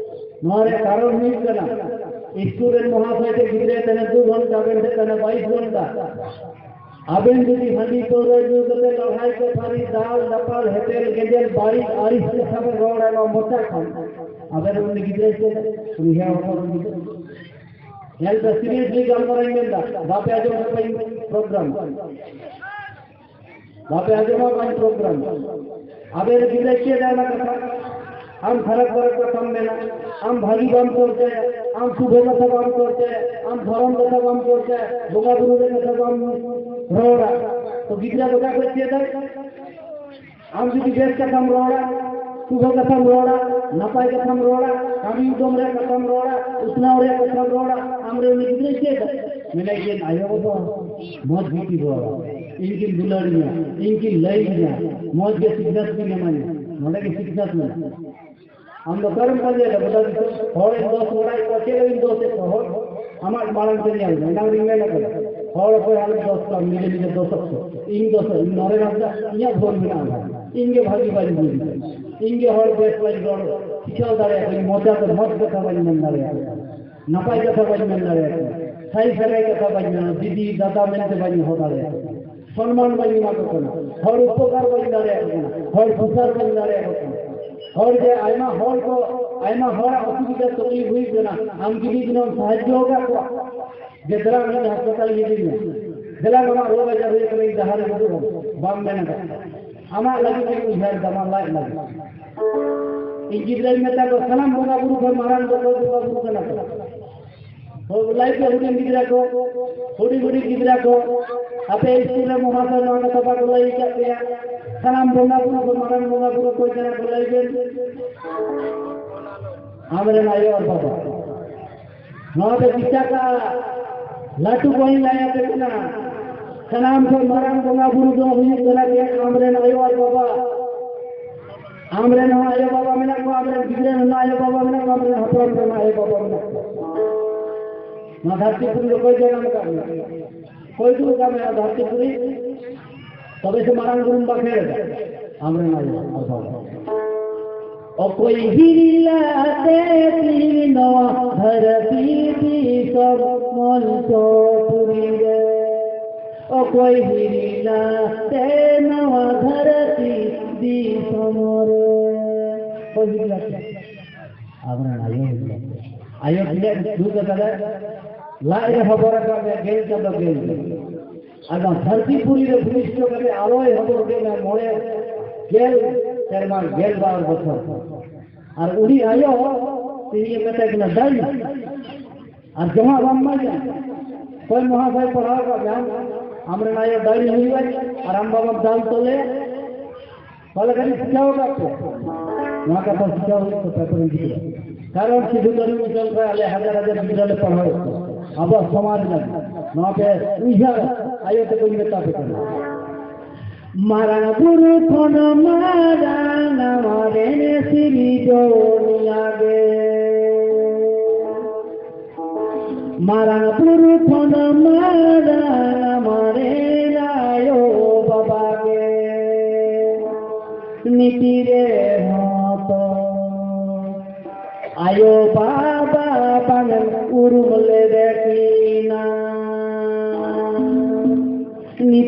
ᱱᱚᱣᱟ ᱨᱮᱭᱟᱜ ᱠᱟᱨᱚᱱ ᱦᱩᱭᱩᱜ ᱠᱟᱱᱟ, ᱤᱥᱠᱩᱞ ᱨᱮᱱ ᱢᱚᱦᱟᱥᱚᱭ ᱴᱷᱮᱱ ᱜᱤᱫᱽᱨᱟᱹᱭ ᱛᱟᱦᱮᱱᱟ ᱫᱩ ᱜᱷᱚᱱᱴᱟ, ᱟᱵᱮᱱ ᱴᱷᱮᱱ ᱛᱟᱦᱮᱱᱟ ᱵᱟᱭᱤᱥ ᱜᱷᱚᱱᱴᱟ᱾ ᱟᱵᱮᱱ ᱡᱩᱫᱤ ᱦᱟᱺᱰᱤ ᱯᱟᱹᱣᱨᱟᱹ ᱧᱩ ᱠᱟᱛᱮ ᱞᱟᱹᱲᱦᱟᱹᱭ ᱠᱷᱟᱹᱯᱟᱹᱨᱤ, ᱫᱟᱞ ᱫᱟᱯᱟᱞ, ᱦᱮᱯᱮᱞ ᱜᱮᱡᱮᱞ, ᱵᱟᱹᱲᱤᱡ ᱟᱹᱲᱤᱥ ᱠᱟᱛᱷᱟ ᱵᱮᱱ ᱨᱚᱲᱟ ᱱᱚᱣᱟ ᱢᱚᱪᱟ ᱠᱷᱚᱱ, ᱟᱵᱮᱱ ᱩᱱᱤ ᱜᱤᱫᱽᱨᱟᱹ ᱪᱮᱫ ᱩᱭᱦᱟᱹᱨ ᱦᱚᱯᱚᱱ ᱜᱤᱫᱽᱨᱟᱹ? ᱧᱮᱞ ᱯᱮ, ᱥᱤᱨᱤᱭᱟᱥᱞᱤ ᱜᱟᱞᱢᱟᱨᱟᱣ ᱤᱧ ᱢᱮᱱᱫᱟ, ᱵᱟᱯᱮ ᱟᱸᱡᱚᱢ ᱠᱟᱛᱮ ᱯᱨᱳᱜᱨᱟᱢ ᱵᱟᱯᱮ ᱟᱸᱡᱚᱢᱟ ᱵᱟᱝ ᱯᱨᱳᱜᱨᱟᱢ᱾ ᱟᱵᱮᱱ ᱜᱤᱫᱽᱨᱟᱹ ᱪᱮᱫ ᱚᱱᱟ ᱠᱟᱛᱷᱟ? ᱟᱢ ᱠᱷᱟᱨᱟᱯ ᱠᱷᱟᱨᱟᱯ ᱠᱟᱛᱷᱟᱢ ᱢᱮᱱᱟ, ᱟᱢ ᱵᱷᱟᱹᱜᱤ ᱵᱟᱢ ᱪᱚᱨᱪᱟᱭᱟ, ᱟᱢ ᱥᱩᱵᱷᱚ ᱠᱟᱛᱷᱟ ᱵᱟᱢ ᱪᱚᱨᱪᱟᱭᱟ, ᱟᱢ ᱫᱷᱚᱨᱚᱢ ᱠᱟᱛᱷᱟ ᱵᱟᱢ ᱪᱚᱨᱪᱟᱭᱟ, ᱵᱚᱸᱜᱟ ᱵᱩᱨᱩ ᱨᱮ ᱠᱟᱛᱷᱟ ᱵᱟᱢ ᱨᱚᱲᱟ, ᱛᱚ ᱜᱤᱫᱽᱨᱟᱹ ᱫᱚ ᱚᱠᱟ ᱠᱷᱚᱱ ᱪᱮᱫᱟᱭ? ᱟᱢ ᱡᱩᱫᱤ ᱵᱮᱥ ᱠᱟᱛᱷᱟᱢ ᱨᱚᱲᱟ, ᱥᱩᱵᱷᱚ ᱠᱟᱛᱷᱟᱢ ᱨᱚᱲᱟ, ᱱᱟᱯᱟᱭ ᱠᱟᱛᱷᱟᱢ ᱨᱚᱲᱟ, ᱠᱟᱹᱢᱤ ᱩᱫᱚᱢ ᱨᱮᱭᱟᱜ ᱠᱟᱛᱷᱟᱢ ᱨᱚᱲᱟ, ᱩᱛᱱᱟᱹᱣ ᱨᱮᱭᱟᱜ ᱠᱟᱛᱷᱟᱢ ᱨᱚᱲᱟ, ᱟᱢ ᱨᱮ ᱩᱱᱤ ᱜᱤᱫᱽᱨᱟᱹᱭ ᱪᱮᱫᱟ? ᱢᱮᱱᱟᱭ ᱡᱮ ᱟᱭᱳ ᱵᱟᱵᱟ ᱢᱚᱡᱽ ᱜᱮᱠᱤᱱ ᱨᱚᱲᱟ, ᱤᱧ ᱠᱤᱱ ᱫᱩᱞᱟᱹᱲᱤᱧᱟ, ᱤᱧ ᱠᱤᱱ ᱞᱟᱹᱭᱤᱧᱟ, ᱢᱚᱡᱽ ᱜᱮ ᱥᱤᱠᱷᱱᱟᱹᱛ ᱠᱤᱱ ᱮᱢᱟᱧᱟ᱾ ᱱᱚᱰᱮ ᱜᱮ ᱥᱤᱠᱷᱱᱟᱹᱛ ᱢᱮᱱᱟᱜᱼᱟ᱾ ᱟᱢ ᱫᱚ ᱚᱠᱟᱨᱮᱢ ᱯᱟᱸᱡᱟᱭᱮᱫᱟ? ᱜᱚᱴᱟ ᱫᱤᱥᱚᱢ ᱦᱚᱲᱮᱢ ᱫᱚᱥ ᱵᱟᱲᱟᱭᱮᱫ ᱠᱚᱣᱟ, ᱪᱮᱫ ᱞᱟᱹᱜᱤᱫ ᱫᱚᱥᱮᱫ ᱠᱚᱣᱟ ᱦᱚᱲ? ᱟᱢᱟᱜ ᱢᱟᱲᱟᱝ ᱛᱮ ᱧᱮᱞ ᱢᱮ, ᱮᱱᱟᱝ ᱨᱤᱧ ᱢᱮᱱ ᱟᱠᱟᱫᱟ, ᱦᱚᱲ ᱚᱠᱚᱭ ᱟᱞᱚᱢ ᱫᱚᱥ ᱠᱚᱣᱟ, ᱱᱤᱡᱮ ᱱᱤᱡᱮ ᱫᱚᱥᱚᱜ ᱠᱚ᱾ ᱤᱧ ᱫᱚᱥᱚᱜ, ᱤᱧ ᱱᱚᱨᱮᱱ ᱦᱟᱸᱥᱫᱟ, ᱤᱧᱟᱹᱜ ᱵᱷᱩᱞ ᱢᱮᱱᱟᱜᱼᱟ᱾ ᱤᱧ ᱜᱮ ᱵᱷᱟᱹᱜᱤ ᱵᱟᱹᱧ ᱵᱩᱡᱽ ᱮᱫᱟ᱾ ᱤᱧ ᱜᱮ ᱦᱚᱲ ᱵᱮᱥ ᱵᱟᱹᱧ ᱨᱚᱲ ᱥᱤᱠᱷᱟᱹᱣ ᱫᱟᱲᱮᱭᱟᱠᱚᱣᱟ, ᱢᱚᱡᱟ ᱛᱮ ᱢᱚᱡᱽ ᱠᱟᱛᱷᱟ ᱵᱟᱹᱧ ᱢᱮᱱ ᱫᱟᱲᱮᱭᱟᱠᱚᱣᱟ, ᱱᱟᱯᱟᱭ ᱠᱟᱛᱷᱟ ᱵᱟᱹᱧ ᱢᱮᱱ ᱫᱟᱲᱮᱭᱟᱠᱚᱣᱟ, ᱥᱟᱹᱨᱤ ᱥᱟᱹᱜᱟᱹᱭ ᱠᱟᱛᱷᱟ ᱵᱟᱹᱧ ᱢᱮᱱᱟ, ᱫᱤᱫᱤ ᱫᱟᱫᱟ ᱢᱮᱱᱛᱮ ᱵᱟᱹᱧ ᱦᱚᱦᱚ ᱫᱟᱲᱮᱭᱟᱠᱚᱣᱟ, ᱥᱚᱱᱢᱟᱱ ᱵᱟᱹᱧ ᱮᱢᱟ ᱠᱚ ᱠᱟᱱᱟ, ᱦᱚᱲ ᱩᱯᱚᱠᱟᱨ ᱵᱟᱹᱧ ᱫᱟᱲᱮᱭᱟᱠᱚ ᱠᱟᱱᱟ, ᱦᱚᱲ ᱯᱨᱚᱪᱟᱨ ᱵᱟᱹᱧ ᱫᱟᱲᱮᱭᱟᱠᱚ ᱠᱟᱱᱟ᱾ ᱦᱚᱲ ᱡᱮ ᱟᱭᱢᱟ ᱦᱚᱲ ᱠᱚ, ᱟᱭᱢᱟ ᱦᱚᱲᱟᱜ ᱚᱥᱩᱵᱤᱫᱷᱟ ᱛᱚᱠᱞᱤᱯ ᱦᱩᱭᱩᱜ ᱠᱟᱱᱟ, ᱟᱢ ᱡᱩᱫᱤ ᱡᱮᱱᱚᱢ ᱥᱟᱦᱟᱡᱽᱡᱚ ᱟᱠᱟᱫ ᱠᱚᱣᱟ, ᱡᱮ ᱫᱮᱞᱟ ᱩᱱᱤ ᱦᱟᱥᱯᱟᱛᱟᱞ ᱤᱫᱤ ᱢᱮ, ᱫᱮᱞᱟ ᱟᱢᱟᱜ ᱨᱳᱜᱽ ᱟᱡᱟᱨ ᱦᱩᱭ ᱟᱠᱟᱱᱟ, ᱤᱧ ᱰᱟᱦᱟᱨ ᱨᱮ ᱩᱫᱩᱜ ᱟᱢ, ᱵᱟᱢ ᱢᱮᱱ ᱟᱠᱟᱫ᱾ ᱟᱢᱟᱜ ᱞᱟᱹᱜᱤᱫ ᱤᱧ ᱩᱭᱦᱟᱹᱨ ᱫᱟ, ᱟᱢᱟᱜ ᱞᱟᱡ ᱞᱟᱹᱜᱤᱫ᱾ ᱤᱧ ᱜᱤᱫᱽᱨᱟᱹᱧ ᱢᱮᱛᱟ ᱠᱚᱣᱟ, ᱥᱟᱱᱟᱢ ᱵᱚᱸᱜᱟ ᱵᱩᱨᱩ ᱠᱷᱚᱱ ᱢᱟᱨᱟᱝ ᱫᱚ ᱚᱠᱚᱭ ᱵᱚᱸᱜᱟ ᱵᱩᱨᱩ ᱠᱟᱱᱟ ᱠᱚ? ᱦᱳᱭ, ᱞᱟᱹᱭ ᱯᱮ ᱦᱩᱰᱤᱧ ᱜᱤᱫᱽᱨᱟᱹ ᱠᱚ, ᱦᱩᱰᱤᱧ ᱦᱩᱰᱤᱧ ᱜᱤᱫᱽᱨᱟᱹ ᱠᱚ, ᱟᱯᱮ ᱥᱠᱩᱞ ᱨᱮ ᱢᱚᱦᱟᱥᱚᱭ ᱱᱚᱣᱟ ᱠᱟᱛᱷᱟ ᱵᱟᱠᱚ ᱞᱟᱹᱭ ᱟᱠᱟᱫ ᱯᱮᱭᱟ? ᱥᱟᱱᱟᱢ ᱵᱚᱸᱜᱟ ᱵᱩᱨᱩ ᱠᱚ ᱢᱟᱨᱟᱝ ᱵᱚᱸᱜᱟ ᱵᱩᱨᱩ ᱚᱠᱚᱭ ᱠᱟᱱᱟ ᱠᱚ, ᱞᱟᱹᱭ ᱵᱮᱱ? ᱟᱢᱨᱮᱱ ᱟᱭᱳ ᱟᱨ ᱵᱟᱵᱟ᱾ ᱱᱚᱣᱟ ᱫᱚ ᱪᱤᱠᱟ ᱠᱟᱜᱼᱟ? ᱞᱟᱹᱴᱩ ᱠᱚᱧ ᱞᱟᱹᱭ ᱟᱯᱮ ᱠᱟᱱᱟ᱾ ᱥᱟᱱᱟᱢ ᱠᱷᱚᱱ ᱢᱟᱨᱟᱝ ᱵᱚᱸᱜᱟ ᱵᱩᱨᱩ ᱫᱚ ᱦᱩᱭᱩᱜ ᱠᱟᱱᱟ ᱡᱮ ᱟᱢᱨᱮᱱ ᱟᱭᱳ ᱟᱨ ᱵᱟᱵᱟ᱾ ᱟᱢᱨᱮᱱ ᱦᱚᱸ ᱟᱭᱳ ᱵᱟᱵᱟ ᱢᱮᱱᱟᱜ ᱠᱚᱣᱟ, ᱟᱢᱨᱮᱱ ᱜᱤᱫᱽᱨᱟᱹ ᱨᱮᱱ ᱦᱚᱸ ᱟᱭᱳ ᱵᱟᱵᱟ ᱢᱮᱱᱟᱜ ᱠᱚᱣᱟ, ᱟᱢᱨᱮᱱ ᱦᱟᱯᱲᱟᱢ ᱨᱮᱱ ᱦᱚᱸ ᱟᱭᱳ ᱵᱟᱵᱟ ᱢᱮᱱᱟᱜ ᱠᱚᱣᱟ᱾ ᱱᱚᱣᱟ ᱫᱷᱟᱹᱨᱛᱤ ᱯᱩᱨᱤ ᱨᱮ ᱚᱠᱚᱭ ᱡᱟᱱᱟᱢ ᱟᱠᱟᱫ ᱢᱮᱭᱟ? ᱚᱠᱚᱭ ᱫᱩᱲᱩᱵ ᱟᱠᱟᱫ ᱢᱮᱭᱟ ᱫᱷᱟᱹᱨᱛᱤ ᱯᱩᱨᱤ? ᱛᱚᱵᱮ ᱥᱮ ᱢᱟᱨᱟᱝ ᱵᱩᱨᱩᱢ ᱵᱟᱠᱷᱮᱲ ᱮᱫᱟ᱾ ᱟᱢᱨᱮᱱ ᱟᱭᱳ ᱟᱨ ᱵᱟᱵᱟ᱾ ᱚᱠᱚᱭ ᱦᱤᱨᱤᱞᱟ ᱛᱮ ᱛᱤᱦᱤᱧ ᱱᱚᱣᱟ ᱫᱷᱟᱹᱨᱛᱤ ᱫᱤᱥᱚᱢ ᱢᱚᱧᱪᱚᱯᱩᱨᱤ ᱨᱮ? ᱚᱠᱚᱭ ᱦᱤᱨᱤᱞᱟ ᱛᱮ ᱱᱚᱣᱟ ᱫᱷᱟᱹᱨᱛᱤ ᱫᱤᱥᱚᱢ ᱨᱮ? ᱚᱠᱚᱭ ᱦᱤᱨᱤᱞᱟ ᱛᱮ? ᱟᱵᱚᱨᱮᱱ ᱟᱭᱳ ᱦᱤᱨᱤᱞᱟ ᱛᱮ᱾ ᱟᱭᱳ ᱛᱤᱱᱟᱹᱜ ᱫᱩᱠ ᱟᱠᱟᱫᱟᱭ, ᱞᱟᱡ ᱨᱮ ᱦᱚᱵᱚᱨ ᱟᱠᱟᱫ ᱢᱮ, ᱜᱮᱞ ᱪᱟᱸᱫᱚ ᱜᱮᱞ ᱫᱤᱱ᱾ ᱟᱫᱚ ᱫᱷᱟᱹᱨᱛᱤ ᱯᱩᱨᱤ ᱨᱮ ᱵᱷᱩᱢᱤᱥᱴᱚ ᱠᱟᱛᱮ ᱟᱨᱚᱭ ᱦᱚᱵᱚᱨ ᱠᱮᱫ ᱢᱮ ᱢᱚᱬᱮ ᱜᱮᱞ ᱥᱮᱨᱢᱟ, ᱜᱮᱞ ᱵᱟᱨ ᱵᱚᱪᱷᱚᱨ᱾ ᱟᱨ ᱩᱱᱤ ᱟᱭᱳ ᱛᱮᱦᱮᱧ ᱮ ᱢᱮᱛᱟᱭ ᱠᱟᱱᱟ, "ᱫᱟᱹᱲ ᱟᱨ ᱡᱚᱢᱟᱜ ᱵᱟᱢ ᱮᱢᱟᱭᱟ, ᱚᱠᱚᱭ ᱢᱚᱦᱟᱥᱚᱭ ᱯᱟᱲᱦᱟᱣ ᱟᱠᱟᱫ ᱢᱮᱭᱟ? ᱟᱢᱨᱮᱱ ᱟᱭᱳ ᱫᱟᱹᱲ ᱦᱩᱭᱩᱜᱼᱟ ᱟᱨ ᱟᱢ ᱵᱟᱵᱟᱢ ᱫᱟᱞ ᱛᱚᱞᱮᱭᱟ?" ᱯᱟᱞᱮ ᱠᱷᱟᱹᱞᱤ ᱥᱤᱠᱷᱟᱣ ᱟᱠᱟᱫ ᱠᱚ᱾ ᱱᱚᱣᱟ ᱠᱟᱛᱷᱟ ᱥᱤᱠᱷᱟᱣ ᱦᱩᱭᱩᱜ ᱛᱟᱯᱮ ᱟᱯᱮᱨᱮᱱ ᱜᱤᱫᱽᱨᱟᱹ᱾ ᱠᱟᱨᱚᱱ ᱥᱤᱫᱷᱩ ᱠᱟᱹᱱᱦᱩ ᱢᱤᱥᱚᱱ ᱨᱮ ᱟᱞᱮ ᱦᱟᱡᱟᱨ ᱦᱟᱡᱟᱨ ᱜᱤᱫᱽᱨᱟᱹ ᱞᱮ ᱯᱟᱲᱦᱟᱣᱮᱫ ᱠᱚᱣᱟ᱾ ᱟᱵᱚᱣᱟᱜ ᱥᱚᱢᱟᱡᱽ ᱞᱟᱹᱜᱤᱫ ᱱᱚᱣᱟ ᱯᱮ ᱩᱭᱦᱟᱹᱨᱟ, ᱟᱭᱳ ᱛᱮᱠᱚᱧ ᱢᱮᱛᱟ ᱯᱮ ᱠᱟᱱᱟ᱾ ᱢᱟᱨᱟᱝ ᱵᱩᱨᱩ ᱠᱷᱚᱱ ᱢᱟᱨᱟᱝ ᱟᱢᱨᱮᱱ ᱥᱤᱨᱡᱚᱱᱤᱭᱟ ᱜᱮ᱾ ᱢᱟᱨᱟᱝ ᱵᱩᱨᱩ ᱠᱷᱚᱱ ᱢᱟᱨᱟᱝ ᱟᱢᱨᱮᱱ ᱟᱭᱳ ᱵᱟᱵᱟ ᱜᱮ᱾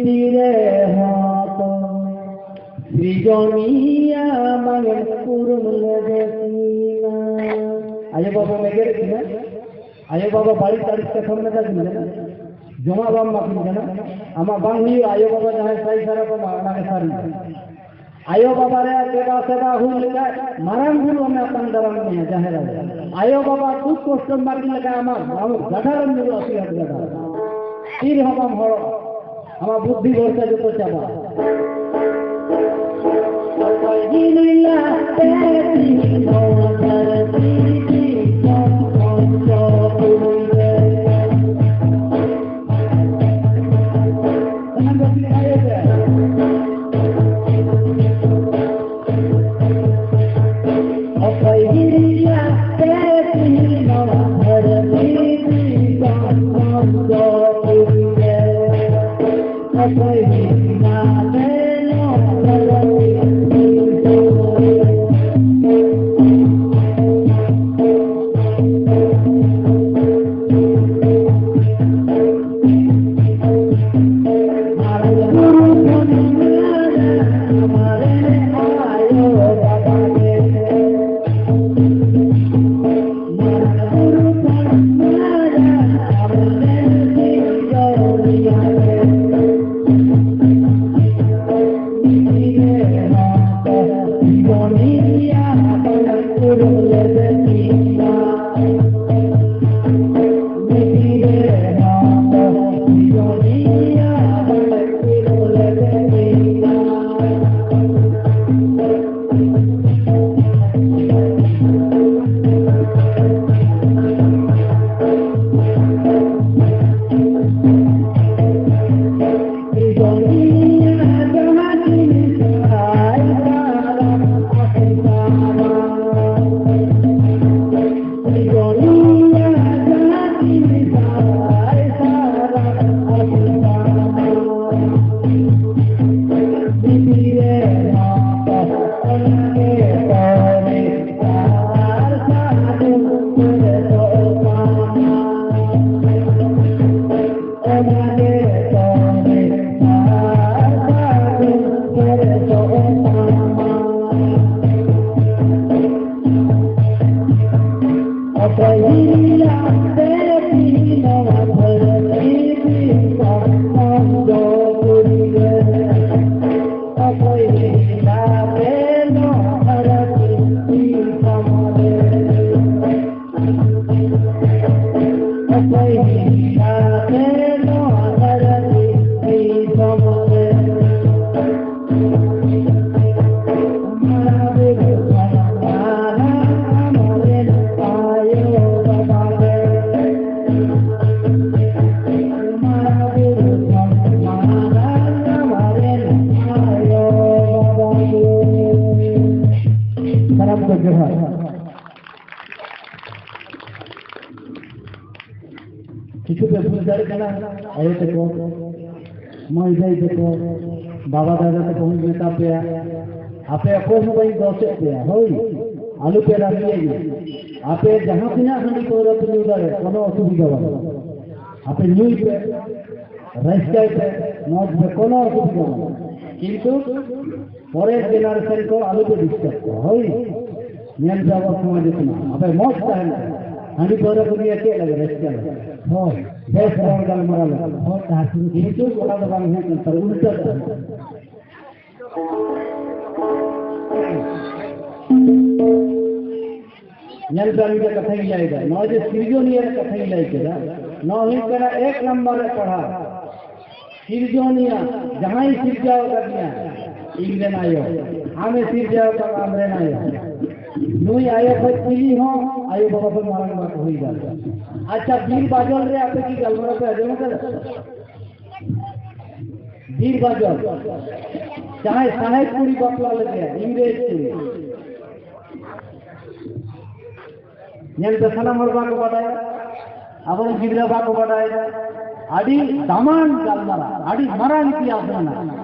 ᱛᱤᱨᱮ ᱦᱚᱸ ᱛᱚ ᱥᱤᱨᱡᱚᱱᱤᱭᱟ ᱵᱟᱝ ᱮᱢ ᱩᱨᱩᱢ ᱞᱮᱫᱮ ᱥᱤᱢᱟ᱾ ᱟᱭᱳ ᱵᱟᱵᱟ ᱢᱮᱜᱮᱨᱮᱫ ᱠᱤᱱᱟ, ᱟᱭᱳ ᱵᱟᱵᱟ ᱵᱟᱹᱲᱤᱡ ᱟᱹᱲᱤᱥ ᱠᱟᱛᱷᱟᱢ ᱢᱮᱛᱟ ᱠᱤᱱ ᱠᱟᱱᱟ, ᱡᱚᱢᱟᱜ ᱵᱟᱢ ᱮᱢᱟ ᱠᱤᱱ ᱠᱟᱱᱟ, ᱟᱢᱟᱜ ᱵᱟᱝ ᱦᱩᱭᱩᱜᱼᱟ, ᱟᱭᱳ ᱵᱟᱵᱟ ᱡᱟᱦᱟᱸᱭ ᱥᱟᱭ ᱥᱟᱨᱟᱯ ᱟᱢᱟ ᱚᱱᱟ ᱜᱮ ᱥᱟᱹᱨᱤ᱾ ᱟᱭᱳ ᱵᱟᱵᱟ ᱨᱮᱭᱟᱜ ᱫᱮᱵᱟ ᱥᱮᱵᱟ ᱦᱩᱭ ᱞᱮᱠᱷᱟᱱ ᱢᱟᱨᱟᱝ ᱵᱩᱨᱩ ᱟᱢᱮ ᱟᱛᱟᱝ ᱫᱟᱨᱟᱢ ᱢᱮᱭᱟ ᱡᱟᱦᱮᱨ ᱟᱭᱳ᱾ ᱟᱭᱳ ᱵᱟᱵᱟ ᱫᱩᱠ ᱠᱚᱥᱴᱚ ᱮᱢᱟ ᱠᱤᱱ ᱞᱮᱠᱷᱟᱱ ᱟᱢᱟᱜ, ᱟᱢᱟᱜ ᱜᱟᱰᱟ ᱨᱮᱢ ᱧᱩᱨᱩᱜᱼᱟ, ᱥᱤᱭᱟᱹᱛ ᱜᱟᱰᱟ᱾ ᱛᱤ ᱨᱮᱦᱚᱸ ᱵᱟᱢ ᱦᱚᱲᱚᱜᱼᱟ, ᱟᱢᱟᱜ ᱵᱩᱫᱽᱫᱷᱤ ᱵᱷᱚᱨᱥᱟ ᱡᱚᱛᱚ ᱪᱟᱵᱟᱜᱼᱟ᱾ ᱚᱠᱚᱭ ᱡᱤᱣᱤ ᱞᱟᱦᱟᱛᱮ ᱛᱤᱦᱤᱧ ᱱᱚᱣᱟ ᱫᱷᱟᱹᱨᱛᱤ ᱫᱤᱥᱚᱢ ᱠᱷᱚᱱ ᱪᱚ ᱯᱩᱨᱩᱭ ᱨᱮ᱾ ᱥᱟᱱᱟᱢ ᱠᱚ ᱛᱤ ᱨᱮ ᱟᱭᱳ ᱛᱮ᱾ ᱚᱠᱚᱭ ᱜᱤᱨᱤᱭᱟ ᱛᱮ ᱛᱤᱦᱤᱧ ᱱᱚᱣᱟ ᱫᱷᱟᱹᱨᱛᱤ ᱫᱤᱥᱚᱢ ᱠᱷᱚᱱ ᱫᱚ ᱯᱩᱨᱤ ᱨᱮ? ᱚᱠᱚᱭ ᱜᱤᱨᱤᱭᱟ ᱛᱮ ᱱᱚᱣᱟ ᱫᱷᱟᱹᱨᱛᱤ ᱫᱤᱥᱚᱢ ᱯᱮ ᱵᱩᱡᱽ ᱫᱟᱲᱮᱭᱟᱜ ᱠᱟᱱᱟ, ᱟᱭᱳ ᱛᱟᱠᱚ, ᱢᱟᱹᱭ ᱫᱟᱹᱭ ᱛᱟᱠᱚ, ᱵᱟᱵᱟ ᱫᱟᱫᱟ ᱛᱟᱠᱚ ᱦᱚᱸᱧ ᱢᱮᱛᱟ ᱯᱮᱭᱟ, ᱟᱯᱮ ᱚᱠᱚᱭ ᱦᱚᱸ ᱵᱟᱹᱧ ᱫᱚᱥᱮᱫ ᱯᱮᱭᱟ, ᱦᱳᱭ, ᱟᱞᱚᱯᱮ ᱨᱟᱹᱜᱤᱭᱟᱹᱧᱟ᱾ ᱟᱯᱮ ᱡᱟᱦᱟᱸ ᱛᱤᱱᱟᱹᱜ ᱦᱟᱺᱰᱤ ᱯᱟᱹᱣᱨᱟᱹ ᱯᱮ ᱧᱩ ᱫᱟᱲᱮᱭᱟᱜ, ᱠᱳᱱᱳ ᱚᱥᱩᱵᱤᱫᱷᱟ ᱵᱟᱹᱱᱩᱜᱼᱟ᱾ ᱟᱯᱮ ᱧᱩᱭ ᱯᱮ, ᱨᱟᱹᱥᱠᱟᱹᱭ ᱯᱮ, ᱢᱚᱡᱽ ᱯᱮ, ᱠᱳᱱᱳ ᱚᱥᱩᱵᱤᱫᱷᱟ ᱵᱟᱹᱱᱩᱜᱼᱟ᱾ ᱠᱤᱱᱛᱩ ᱯᱚᱨᱮᱨ ᱡᱮᱱᱟᱨᱮᱥᱚᱱ ᱠᱚ ᱟᱞᱚ ᱯᱮ ᱰᱤᱥᱴᱟᱨᱵ ᱠᱚᱣᱟ, ᱦᱳᱭ᱾ ᱧᱮᱞ ᱯᱮ ᱟᱵᱚ ᱥᱚᱢᱟᱡᱽ ᱠᱟᱱᱟ, ᱟᱯᱮ ᱢᱚᱡᱽ ᱛᱟᱦᱮᱱ ᱯᱮ᱾ ᱦᱟᱺᱰᱤ ᱯᱟᱹᱣᱨᱟᱹ ᱠᱚ ᱧᱩᱭᱟ ᱪᱮᱫ ᱞᱟᱹᱜᱤᱫ ᱨᱟᱹᱥᱠᱟᱹ ᱞᱟᱹᱜᱤᱫ? ᱦᱳᱭ᱾ ᱵᱮᱥ ᱨᱚᱲ ᱜᱟᱞᱢᱟᱨᱟᱣ ᱞᱟᱹᱜᱤᱫ᱾ ᱦᱳᱭ, ᱛᱟᱦᱮᱸ ᱠᱤᱱᱛᱩ ᱚᱱᱟ ᱫᱚ ᱵᱟᱝ ᱦᱩᱭᱩᱜ ᱠᱟᱱ ᱛᱟᱦᱮᱸ, ᱩᱞᱴᱟᱹ ᱛᱟᱦᱮᱸ᱾ ᱧᱮᱞ ᱯᱮ, ᱢᱤᱫᱴᱮᱱ ᱠᱟᱛᱷᱟᱧ ᱞᱟᱹᱭ ᱮᱫᱟ, ᱱᱚᱜᱼᱚᱭ ᱡᱮ ᱥᱤᱨᱡᱚᱱᱤᱭᱟᱹ ᱨᱮᱭᱟᱜ ᱠᱟᱛᱷᱟᱧ ᱞᱟᱹᱭ ᱠᱮᱫᱟ, ᱱᱚᱣᱟ ᱦᱩᱭᱩᱜ ᱠᱟᱱᱟ ᱮᱠ ᱱᱟᱢᱵᱟᱨ ᱨᱮ ᱯᱟᱲᱦᱟᱣ᱾ ᱥᱤᱨᱡᱚᱱᱤᱭᱟᱹ, ᱡᱟᱦᱟᱸᱭ ᱥᱤᱨᱡᱟᱹᱣ ᱟᱠᱟᱫ ᱢᱮᱭᱟ, ᱤᱧ ᱨᱮᱱ ᱟᱭᱳ, ᱟᱢᱮ ᱥᱤᱨᱡᱟᱹᱣ ᱟᱠᱟᱫ ᱟᱢ ᱨᱮᱱ ᱟᱭᱳ᱾ ᱱᱩᱭ ᱟᱭᱳ ᱠᱷᱚᱡ ᱪᱤᱞᱤ ᱦᱚᱸ ᱟᱭᱳ ᱵᱟᱵᱟ ᱠᱷᱚᱱ ᱢᱟᱨᱟᱝ ᱵᱟᱠᱚ ᱦᱩᱭ ᱫᱟᱲᱮᱭᱟᱜᱼᱟ᱾ ᱟᱪᱪᱷᱟ, ᱵᱤᱨ ᱵᱟᱡᱚᱞ ᱨᱮ ᱟᱯᱮ ᱠᱤ ᱜᱟᱞᱢᱟᱨᱟᱣ ᱯᱮ ᱟᱸᱡᱚᱢ ᱟᱠᱟᱫᱟ? ᱵᱤᱨ ᱵᱟᱡᱚᱞ, ᱡᱟᱦᱟᱸᱭ ᱥᱟᱦᱮᱵ ᱠᱩᱲᱤ ᱵᱟᱯᱞᱟ ᱞᱮᱫᱮᱭᱟ, ᱤᱝᱨᱮᱡᱽ ᱠᱩᱲᱤ᱾ ᱧᱮᱞ ᱯᱮ, ᱥᱟᱱᱟᱢ ᱦᱚᱲ ᱵᱟᱠᱚ ᱵᱟᱰᱟᱭᱟ, ᱟᱵᱚᱨᱮᱱ ᱜᱤᱫᱽᱨᱟᱹ ᱵᱟᱠᱚ ᱵᱟᱰᱟᱭᱟ᱾ ᱟᱹᱰᱤ ᱫᱟᱢᱟᱱ ᱜᱟᱞᱢᱟᱨᱟᱣ, ᱟᱹᱰᱤ ᱢᱟᱨᱟᱝ ᱤᱛᱤᱦᱟᱥ ᱢᱮᱱᱟᱜᱼᱟ᱾